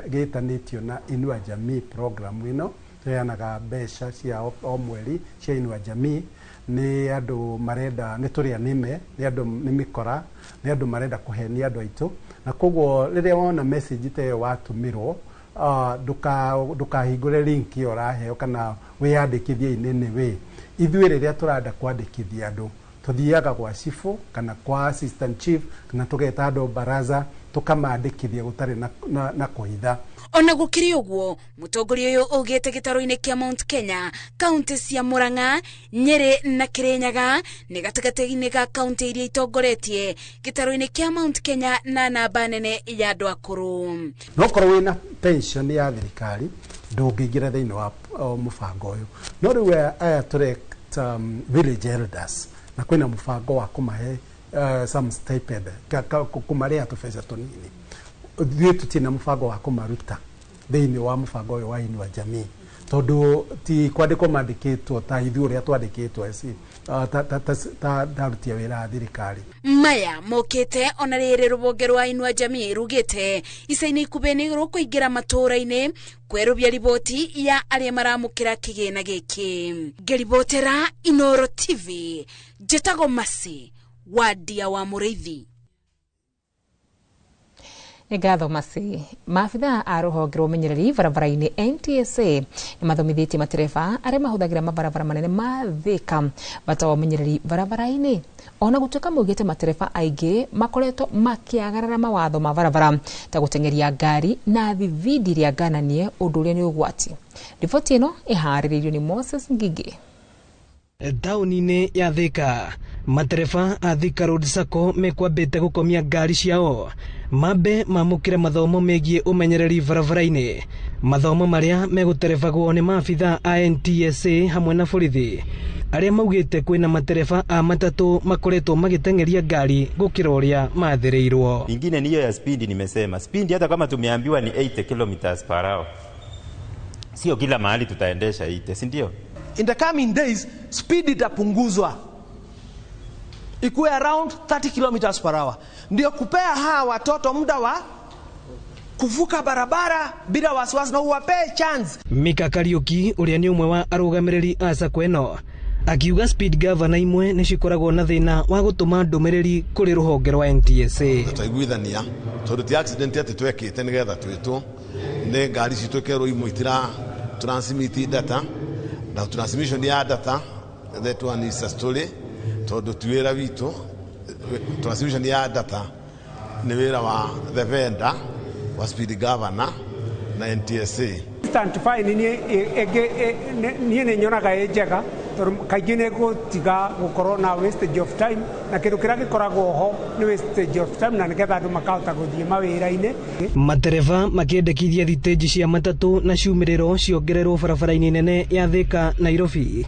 gĩtanĩtio na Inua Jamii program ĩno. Tũheanaga mbeca cia o mweri cia Inua Jamii nĩ andũ marenda, nĩ tũrĩa nĩme, nĩ andũ nĩ mĩkora, nĩ andũ marenda kũhenia andũ aitũ, na koguo rĩrĩa wona message ta ĩyo watũmĩrwo ndũkahingũre link ĩyo ũraheo kana wĩyandĩkithie in any way. Ithuĩ rĩrĩa tũrenda kwandĩkithia andũ tũthiaga gwa cibũ kana kwa assistant chief kana tũgeta andũ baraza tũkamandĩkithia gũtarĩ na kũhitha. Ona gũkĩrĩ ũguo, mũtongoria ũyũ augĩte gĩtarũ-inĩ kĩa Mount Kenya, kaunti cia Murang'a, Nyĩrĩ na Kĩrĩnyaga nĩ gatagatĩ-inĩ ga kaunti iria itongoretie gĩtarũ-inĩ kĩa Mount Kenya na namba nene ya andũ akũrũ. No korwo wĩna pension ya thirikari ndũngĩingĩra thĩinĩ wa mũbango ũyũ. No rĩu aya tũreta village elders, na kwĩna mũbango wa kũmahe some stipend, kũmarĩha tũbeca tũnini. Ithuĩ tũtirĩ na mũbango wa kũmaruta thĩinĩ wa mũbango ũyũ wa Inua Jamii, tondũ ti kwandĩkwo mandĩkĩtwo ta ithuĩ ũrĩa twandĩkĩtwo ta aruti a wĩra a thirikari. Maya mokĩte ona rĩrĩ rũhonge rwa Inua Jamii rugĩte ica-inĩ ikuhĩ nĩ rũkũingĩra matũũra-inĩ kwerũhia riboti ya arĩa maramũkĩra kĩgĩna gĩkĩ. Ngĩribotera Inooro TV, njĩtagwo Mercy Wandia wa Mũrĩithi. Nĩ ngatho Mercy. Maabithaa a rũhonge rwa ũmenyereri barabara-inĩ NTSA nĩ mathomithĩtie matereba arĩa mahũthagĩra mabarabara manene ma Thika bata wa ũmenyereri barabara-inĩ. Ona gũtuĩka maugĩte matereba aingĩ makoretwo makĩagarara mawatho ma barabara ta gũteng'eria ngari na thibindi ĩrĩa ngananie, ũndũ ũrĩa nĩ ũgwati. Riboti ĩno ĩharĩrĩirio nĩ Moses Ngigĩ. Taũni-inĩ ya Thika, matereba a Thika Road Sacco mekwambĩte gũkomia ngari ciao mambe mamũkĩre mathomo megiĩ ũmenyereri barabara-inĩ, mathomo marĩa megũterebagwo nĩ maabitha a NTSA hamwe na borithi arĩa maugĩte kwĩna matereba a matatũ makoretwo magĩteng'eria ngari gũkĩra ũrĩa mathĩrĩirwo. Ingine ni hiyo ya speed nimesema. Speed hata kama tumeambiwa ni 80 kilometers per hour. Sio kila mahali tutaendesha 80, si ndio? In the coming days, speed itapunguzwa ikuwe around 30 kilometers per hour, ndio kupea hawa watoto muda wa kuvuka barabara bila wasiwasi na uwapee chance. Mika Kariuki ũrĩa nĩ ũmwe wa arũgamĩrĩri a sacco ĩno akiuga speed governor imwe nĩ cikoragwo na thĩna wa gũtũma ndũmĩrĩri kũrĩ rũhonge rwa NTSA. Twaiguithania tondũ ti accident atĩ twekĩte nĩgetha twĩtwo nĩ ngari citũ ĩkerwo imwe itira transmit data na transmission ya data, that one is a story, tondũ ti wĩra witũ. Transmission ya data nĩ wĩra wa the vendor wa speed governor na NTSA. Instant fine niĩ nĩ nyonaga ĩ njega tondũ kaingĩ nĩ gũtiga gũkorwo na wastage of time, na kĩndũ kĩrĩa gĩkoragwo ho nĩ wastage of time, na nĩgetha andũ makahota gũthiĩ mawĩra-inĩ. Matereba makĩendekithia thitĩnji cia matatũ na ciumĩrĩro ciongererwo barabara-inĩ nene ya Thika Nairobi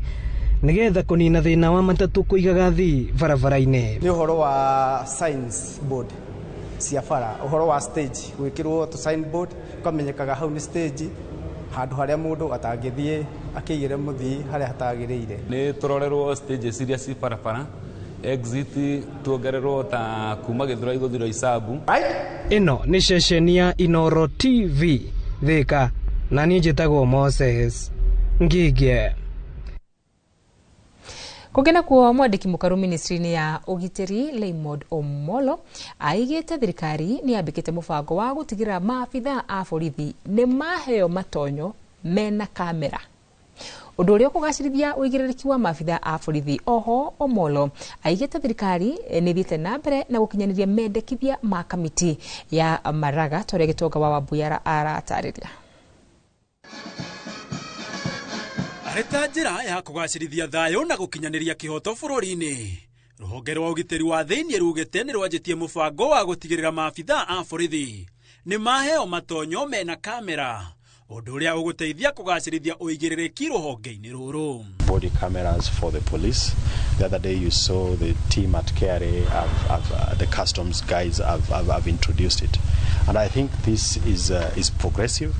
nĩgetha kũnina thĩna wa matatũ kũigaga thii barabara-inĩ. Nĩ ũhoro wa signs board cia bara, ũhoro wa stage gwĩkĩrwo tũ sign board ũkamenyekaga hau nĩ stage, handũ harĩa mũndũ atangĩthiĩ akĩigĩre mũthii harĩa hatagĩrĩire. Nĩ tũrorerwo stages iria ci barabara, exit tuongererwo ta kuma Gĩthũrai gũthiĩ Roysambu. Ĩno nĩ ceceni ya Inooro TV Thika, na niĩ njĩtagwo Moses Ngige. Kũngĩ nakuo mwandĩki mũkaru ministry-inĩ ya ũgitĩri Raymond Omolo aigĩte thirikari nĩ yambĩkĩte mũbango wa gũtigĩrĩra maabitha a borithi nĩ maheo matonyo mena kamera, ũndũ ũrĩa ũkũgacĩrithia ũigĩrĩrĩki wa maabitha a borithi. Oho Omolo aigĩte thirikari nĩ ĩthiĩte na mbere na gũkinyanĩria mendekithia ma kamiti ya Maraga ta ũrĩa Gĩtonga wa Wambuyara aratarĩria. Arĩ ta njĩra ya kũgacĩrithia thayũ na gũkinyanĩria kĩhoto bũrũri-inĩ, rũhonge rwa ũgitĩri wa thĩinĩ rugĩte nĩ rwanjĩtie mũbango wa gũtigĩrĩra maabitha a borithi nĩ maheo matonyo mena kamera, ũndũ ũrĩa ũgũteithia kũgacĩrithia ũigĩrĩrĩki rũhonge-inĩ rũrũ. Body cameras for the police. The other day you saw the team at KRA, the customs guys have introduced it. And I think this is progressive,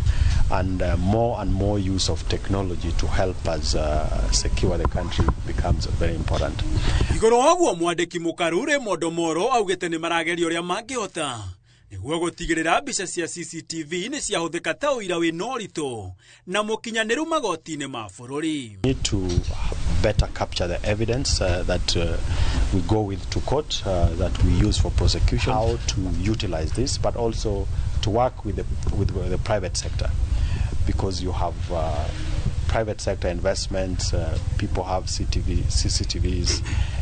and more use of technology to help us secure the country becomes very important. Igũrũ wa ũguo mwandĩki mũkaru Raymond Omolo augĩte nĩ marageria ũrĩa mangĩhota nĩguo gũtigĩrĩra mbica cia CCTV nĩ ciahũthĩka ta ũira wĩna ũritũ na mũkinyanĩru magoti-inĩ ma bũrũri. We need to better capture the evidence that we go with to court, that we use for prosecution, how to utilize this, but also to work with the private sector, because you have private sector investments, people have CCTVs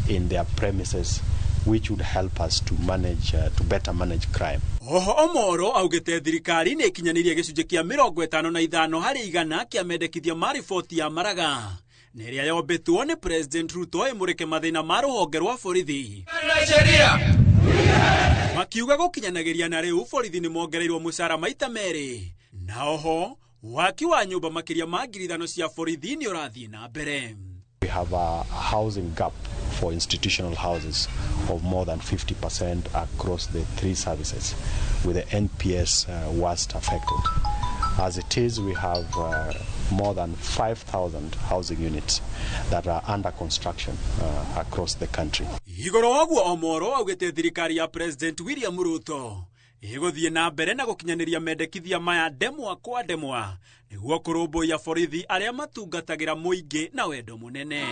in their premises, which would help us to manage, to better manage crime. Oho Omolo augĩte thirikari nĩ ĩkinyanĩirie gĩcunjĩ kĩa 55 harĩ igana kĩa mendekithia ma riboti ya Maraga na ĩrĩa yombĩtwo nĩ President Ruto ĩmũrĩke mathĩna ma rũhonge rwa borithi. Makiuga gũkinyanagĩria na rĩu borithi nĩ mongereirwo mũcara maita merĩ, na oho waki wa nyũmba makĩria ma 5,000 cia borithi nĩ ũrathiĩ na mbere. We have a housing gap for institutional houses of more than 50% across the three services, with the NPS worst affected. As it is, we have more than 5,000 housing units that are under construction across the country. Igũrũ wa ũguo Omolo augĩte thirikari ya President William Ruto ĩgũthiĩ na mbere na gũkinyanĩria mendekithia maya ndemwa kwa ndemwa nĩguo kũrũmbũiya borithi arĩa matungatagĩra mũingĩ na wendo mũnene.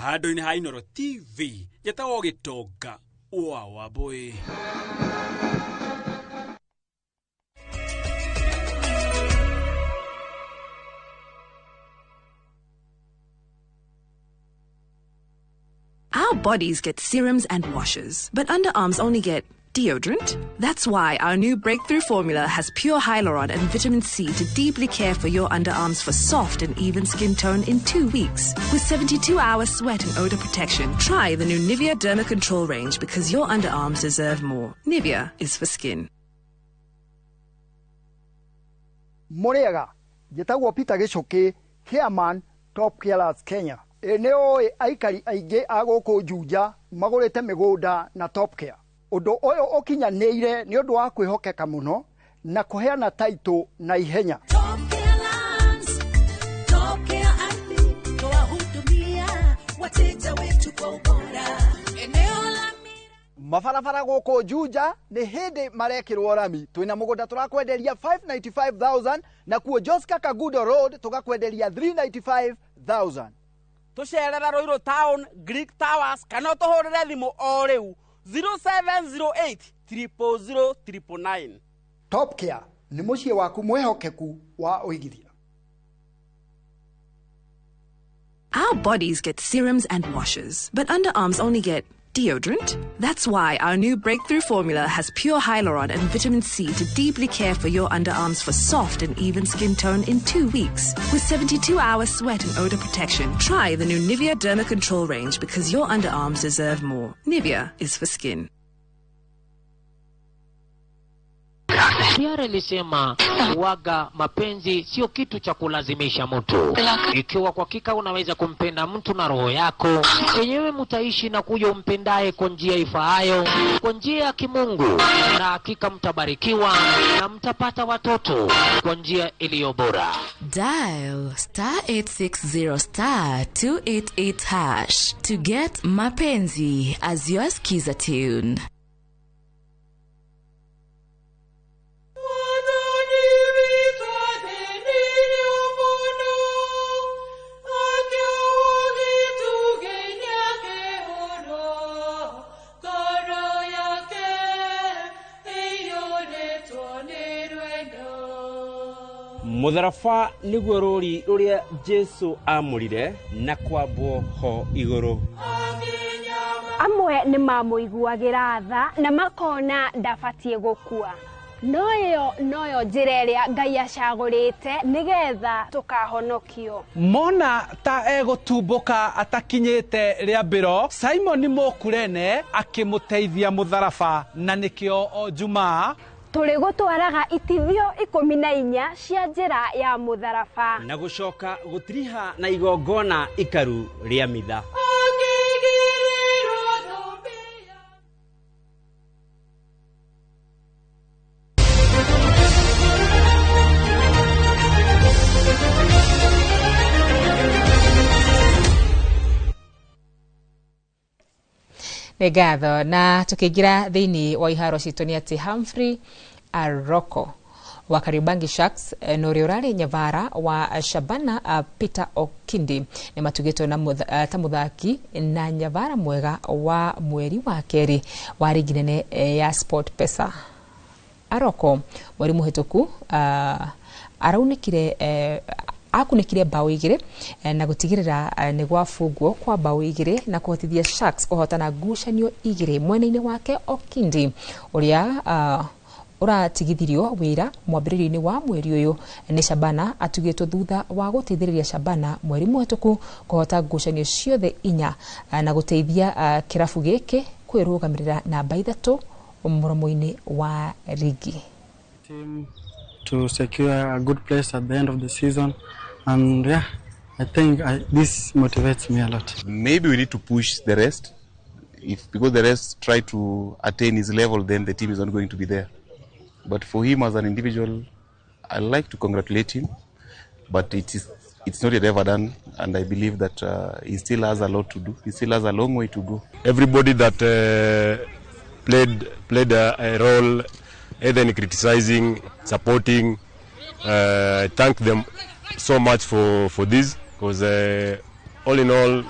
Handũ-inĩ ha Inooro TV njĩtagwo Gĩtonga wa Wambũi. Our bodies get serums and washes, but underarms only get Deodorant? That's why our new breakthrough formula has pure hyaluron and vitamin C to deeply care for your underarms for soft and even skin tone in 2 weeks. With 72-hour sweat and odor protection, try the new Nivea Derma Control range because your underarms deserve more. Nivea is for skin. Mũrĩega, njĩtagwo Peter Gĩcũkĩ, chairman Top Carers Kenya. Ĩ nĩ ũĩ aikari aingĩ a gũkũ Juja magũrĩte mĩgũnda na Top Care. Ũndũ ũyũ ũkinyanĩire nĩ ũndũ wa kwĩhokeka mũno na kũheana taitũ na ihenya. Top Care Ardhi twahudumia wateja wetu kwa ubora. Eneo la Mabarabara gũkũ Juja nĩ hĩndĩ marekĩrwo rami. Twĩna mũgũnda tũrakwenderia 595,000 na kuo Joska Kagudo Road tũgakwenderia 395,000. Tũcerere Ruiru Town, Greek Towers kana ũtũhũrĩre thimũ o rĩu 0708 000 999. Top Care nĩ mũciĩ waku mwĩhokeku wa ũigithia. Our bodies get serums and washes, but underarms only get deodorant. That's why our new breakthrough formula has pure hyaluron and vitamin C to deeply care for your underarms for soft and even skin tone in 2 weeks. With 72-hour sweat and odor protection, try the new Nivea Derma Control range because your underarms deserve more. Nivea is for skin. Tiara ilisema waga mapenzi sio kitu cha kulazimisha mtu. Ikiwa kwa hakika unaweza kumpenda mtu na roho yako yenyewe, mtaishi na kuyo umpendaye kwa njia ifaayo, kwa njia ya kimungu, na hakika mtabarikiwa na mtapata watoto kwa njia iliyo bora. Dial star 860 star 288 hash to get Mapenzi as your skiza tune. Mũtharaba nĩguo rũri rũrĩa Jesu amũrire na kwambwo ho igũrũ. Amwe nĩ mamũiguagĩra tha na makona ndabatiĩ gũkua. No ĩyo noyo njĩra ĩrĩa Ngai acagũrĩte nĩgetha tũkahonokio. Mona ta egũtumbũka atakinyĩte rĩambĩro, Simon Mũkurene akĩmũteithia mũtharaba, na nĩkĩo o Jumaa tũrĩ gũtwaraga itithio 14 cia njĩra ya mũtharaba na gũcoka gũtiriha na igongona ikaru rĩa mitha. Nĩ ngatho. Na tukiingira thĩinĩ wa iharo citũ nĩ atĩ Humphrey Aroko wa Kariobangi Sharks na ũrĩa ũrarĩ nyavara wa Shabana Peter Okindi nĩ matugĩtwo na ta mũthaki na nyavara mwega wa mweri wa kerĩ wa rigi nene ya Sport Pesa. Aroko mweri mũhĩtũku araunĩkire akunĩkire bao 2 na gũtigĩrĩra nĩ gwabungwo kwa bao 2 na kũhotithia Sharks kũhotana ngucanio 2 mwena-inĩ wake Okindi ũrĩa ũratigithirio wĩra mwambĩrĩrio-inĩ wa mweri ũyũ nĩ Shabana atugĩtwo thutha wa gũteithĩrĩria Shabana mweri mũhĩtũku kũhota ngucanio ciothe 4 na gũteithia kĩrabu gĩkĩ kwĩrũgamĩrĩra namba 3 mũromo-inĩ wa rigi. To secure a good place at the end of the season, and yeah, I think this motivates me a lot. Maybe we need to push the rest, if because the rest try to attain his level, then the team is not going to be there. But for him as an individual, I like to congratulate him, but it's not yet ever done, and I believe that he still has a lot to do. He still has a long way to go. Everybody that played a role, either in criticizing, supporting, thank them so much for this, because all in all,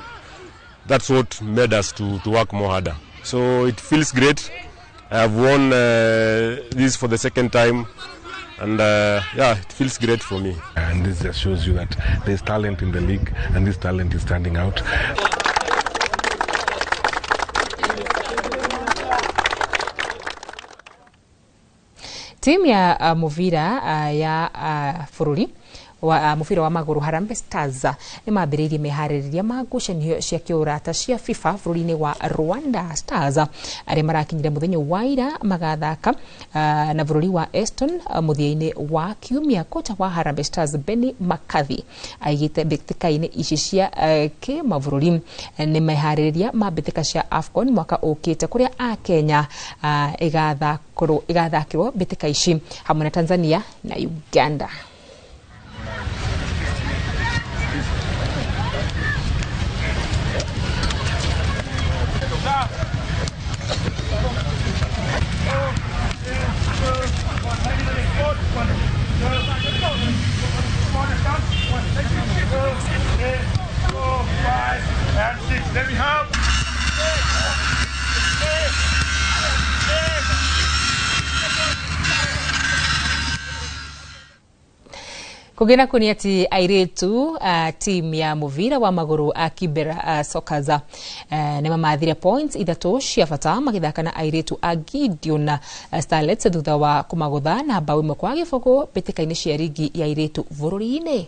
that's what made us to work more harder. So it feels great. I have won this for the second time, and yeah, it feels great for me. And this just shows you that there's talent in the league, and this talent is standing out. Timu ya mũbira ya bũrũri wa mũbira wa magũrũ Harambee Stars nĩ mambĩrĩirie meharĩrĩria ma ngucanio cia kĩũrata cia FIFA bũrũri-inĩ wa Rwanda. Stars arĩa marakinyire mũthenya wa ira magathaka na bũrũri wa Eston mũthia-inĩ wa kiumia. Kocha wa Harambee Stars Benni McCarthy aigĩte mbĩtĩka-inĩ ici cia kĩmabũrũri nĩ meharĩrĩria ma mbĩtĩka cia AFCON mwaka ũkĩte, kũrĩa a Kenya igathakĩrwo mbĩtĩka ici hamwe na Tanzania na Uganda. Kũngĩ nakuo nĩ atĩ airĩtu timu ya mũbira wa magũrũ a Kibera Soccers nĩ mamathire points 3 cia bata magĩthaka na airĩtu a Gideon Starlets thutha wa kũmagũtha na mbaũ 1-0 mbĩtĩka-inĩ cia rigi ya airĩtu bũrũri-inĩ.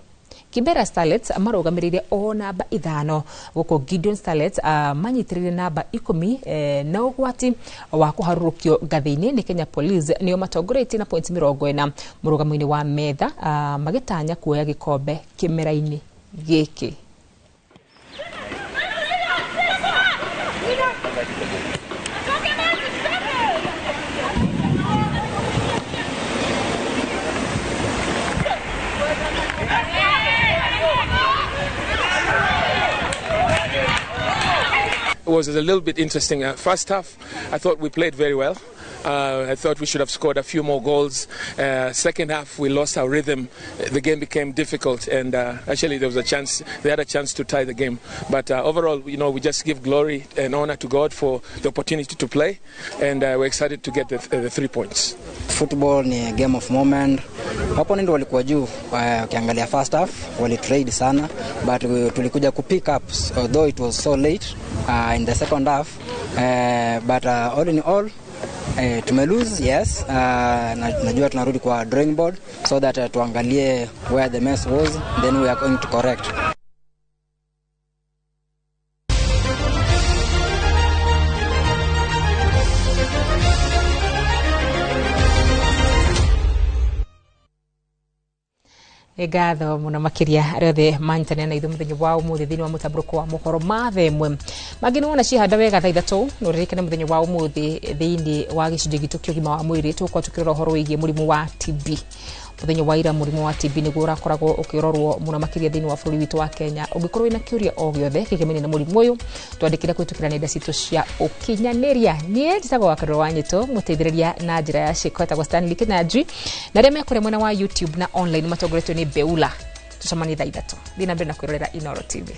Kibera Starlets marũgamĩrĩire o namba 5, gũkũ Gideon Starlets manyitĩrĩire namba 10 na ũgwati wa kũharũrũkio ngathĩ-inĩ nĩ Kenya Police nĩo matongoretie na points 40 mũrũgamo-inĩ wa metha, magĩtanya kuoya gĩkombe kĩmera-inĩ gĩkĩ. Was a little bit interesting. First half, I thought we played very well. I thought we should have scored a few more goals. Second half, we lost our rhythm. The game became difficult, and actually there was a chance. They had a chance to tie the game. But overall, we just give glory and honor to God for the opportunity to play, and we're excited to get the 3 points. Football ni game of moment. Opponent walikuwa juu, ukiangalia first half wali trade sana, but tulikuja ku pick up, although it was so late in the second half, but all in all, tume lose, yes. Najua tunarudi kwa drawing board so that tuangalie where the mess was, then we are going to correct. Ngatho muno makiria arĩa othe manyitanĩra na ithuĩ mũthenya wa ũmũthĩ thĩinĩ wa mũtambũrũko wa mohoro ma thaa ĩmwe. Mangĩ nĩ wona cihanda wega thaa 3, na ũririkane mũthenya wa ũmũthĩ thĩinĩ wa gĩcunjĩ gitũ kĩa ũgima wa mwĩrĩ tũgũkorwo tũkĩrora ũhoro wĩgiĩ mũrimũ wa TB. Mũthenya wa ira mũrimũ wa TB nĩguo ũrakoragwo ũkĩrorwo mũno makĩria thĩinĩ wa bũrũri witũ wa Kenya. Ũngĩkorwo wĩna kĩũria o gĩothe kĩgemainie na mũrimũ ũyũ, twandĩkĩre kũhĩtũkĩra nenda citũ cia ũkinyanĩria. Niĩ njĩtagwo Wakarũra wa Nyĩtũ, mũteithĩrĩria na njĩra ya ciĩko etagwo Stanley Kinyanjui, na arĩa me kũrĩa mwena wa YouTube na online matongoretio nĩ Beula. Tũcemanie thaa 3. Thiĩ na mbere na kwĩrorera Inooro TV.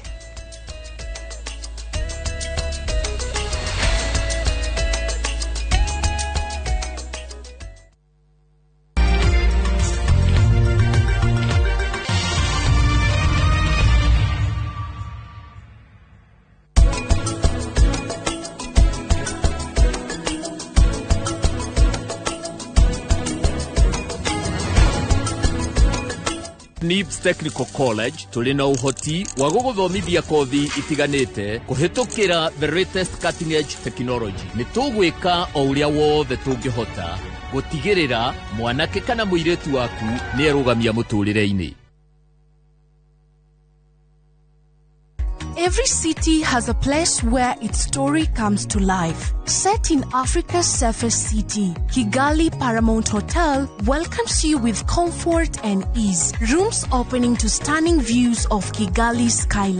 NIBS Technical College tũrĩ na ũhoti wa gũgũthomithia kothi itiganĩte kũhĩtũkĩra the latest cutting edge technology. Nĩ tũgwĩka o ũrĩa wothe tũngĩhota gũtigĩrĩra mwanake kana mũirĩtu waku nĩ erũgamia mũtũrĩre-inĩ. Every city has a place where its story comes to life. Set in Africa's safest city, Kigali Paramount Hotel welcomes you with comfort and ease. Rooms opening to stunning views of Kigali skyline.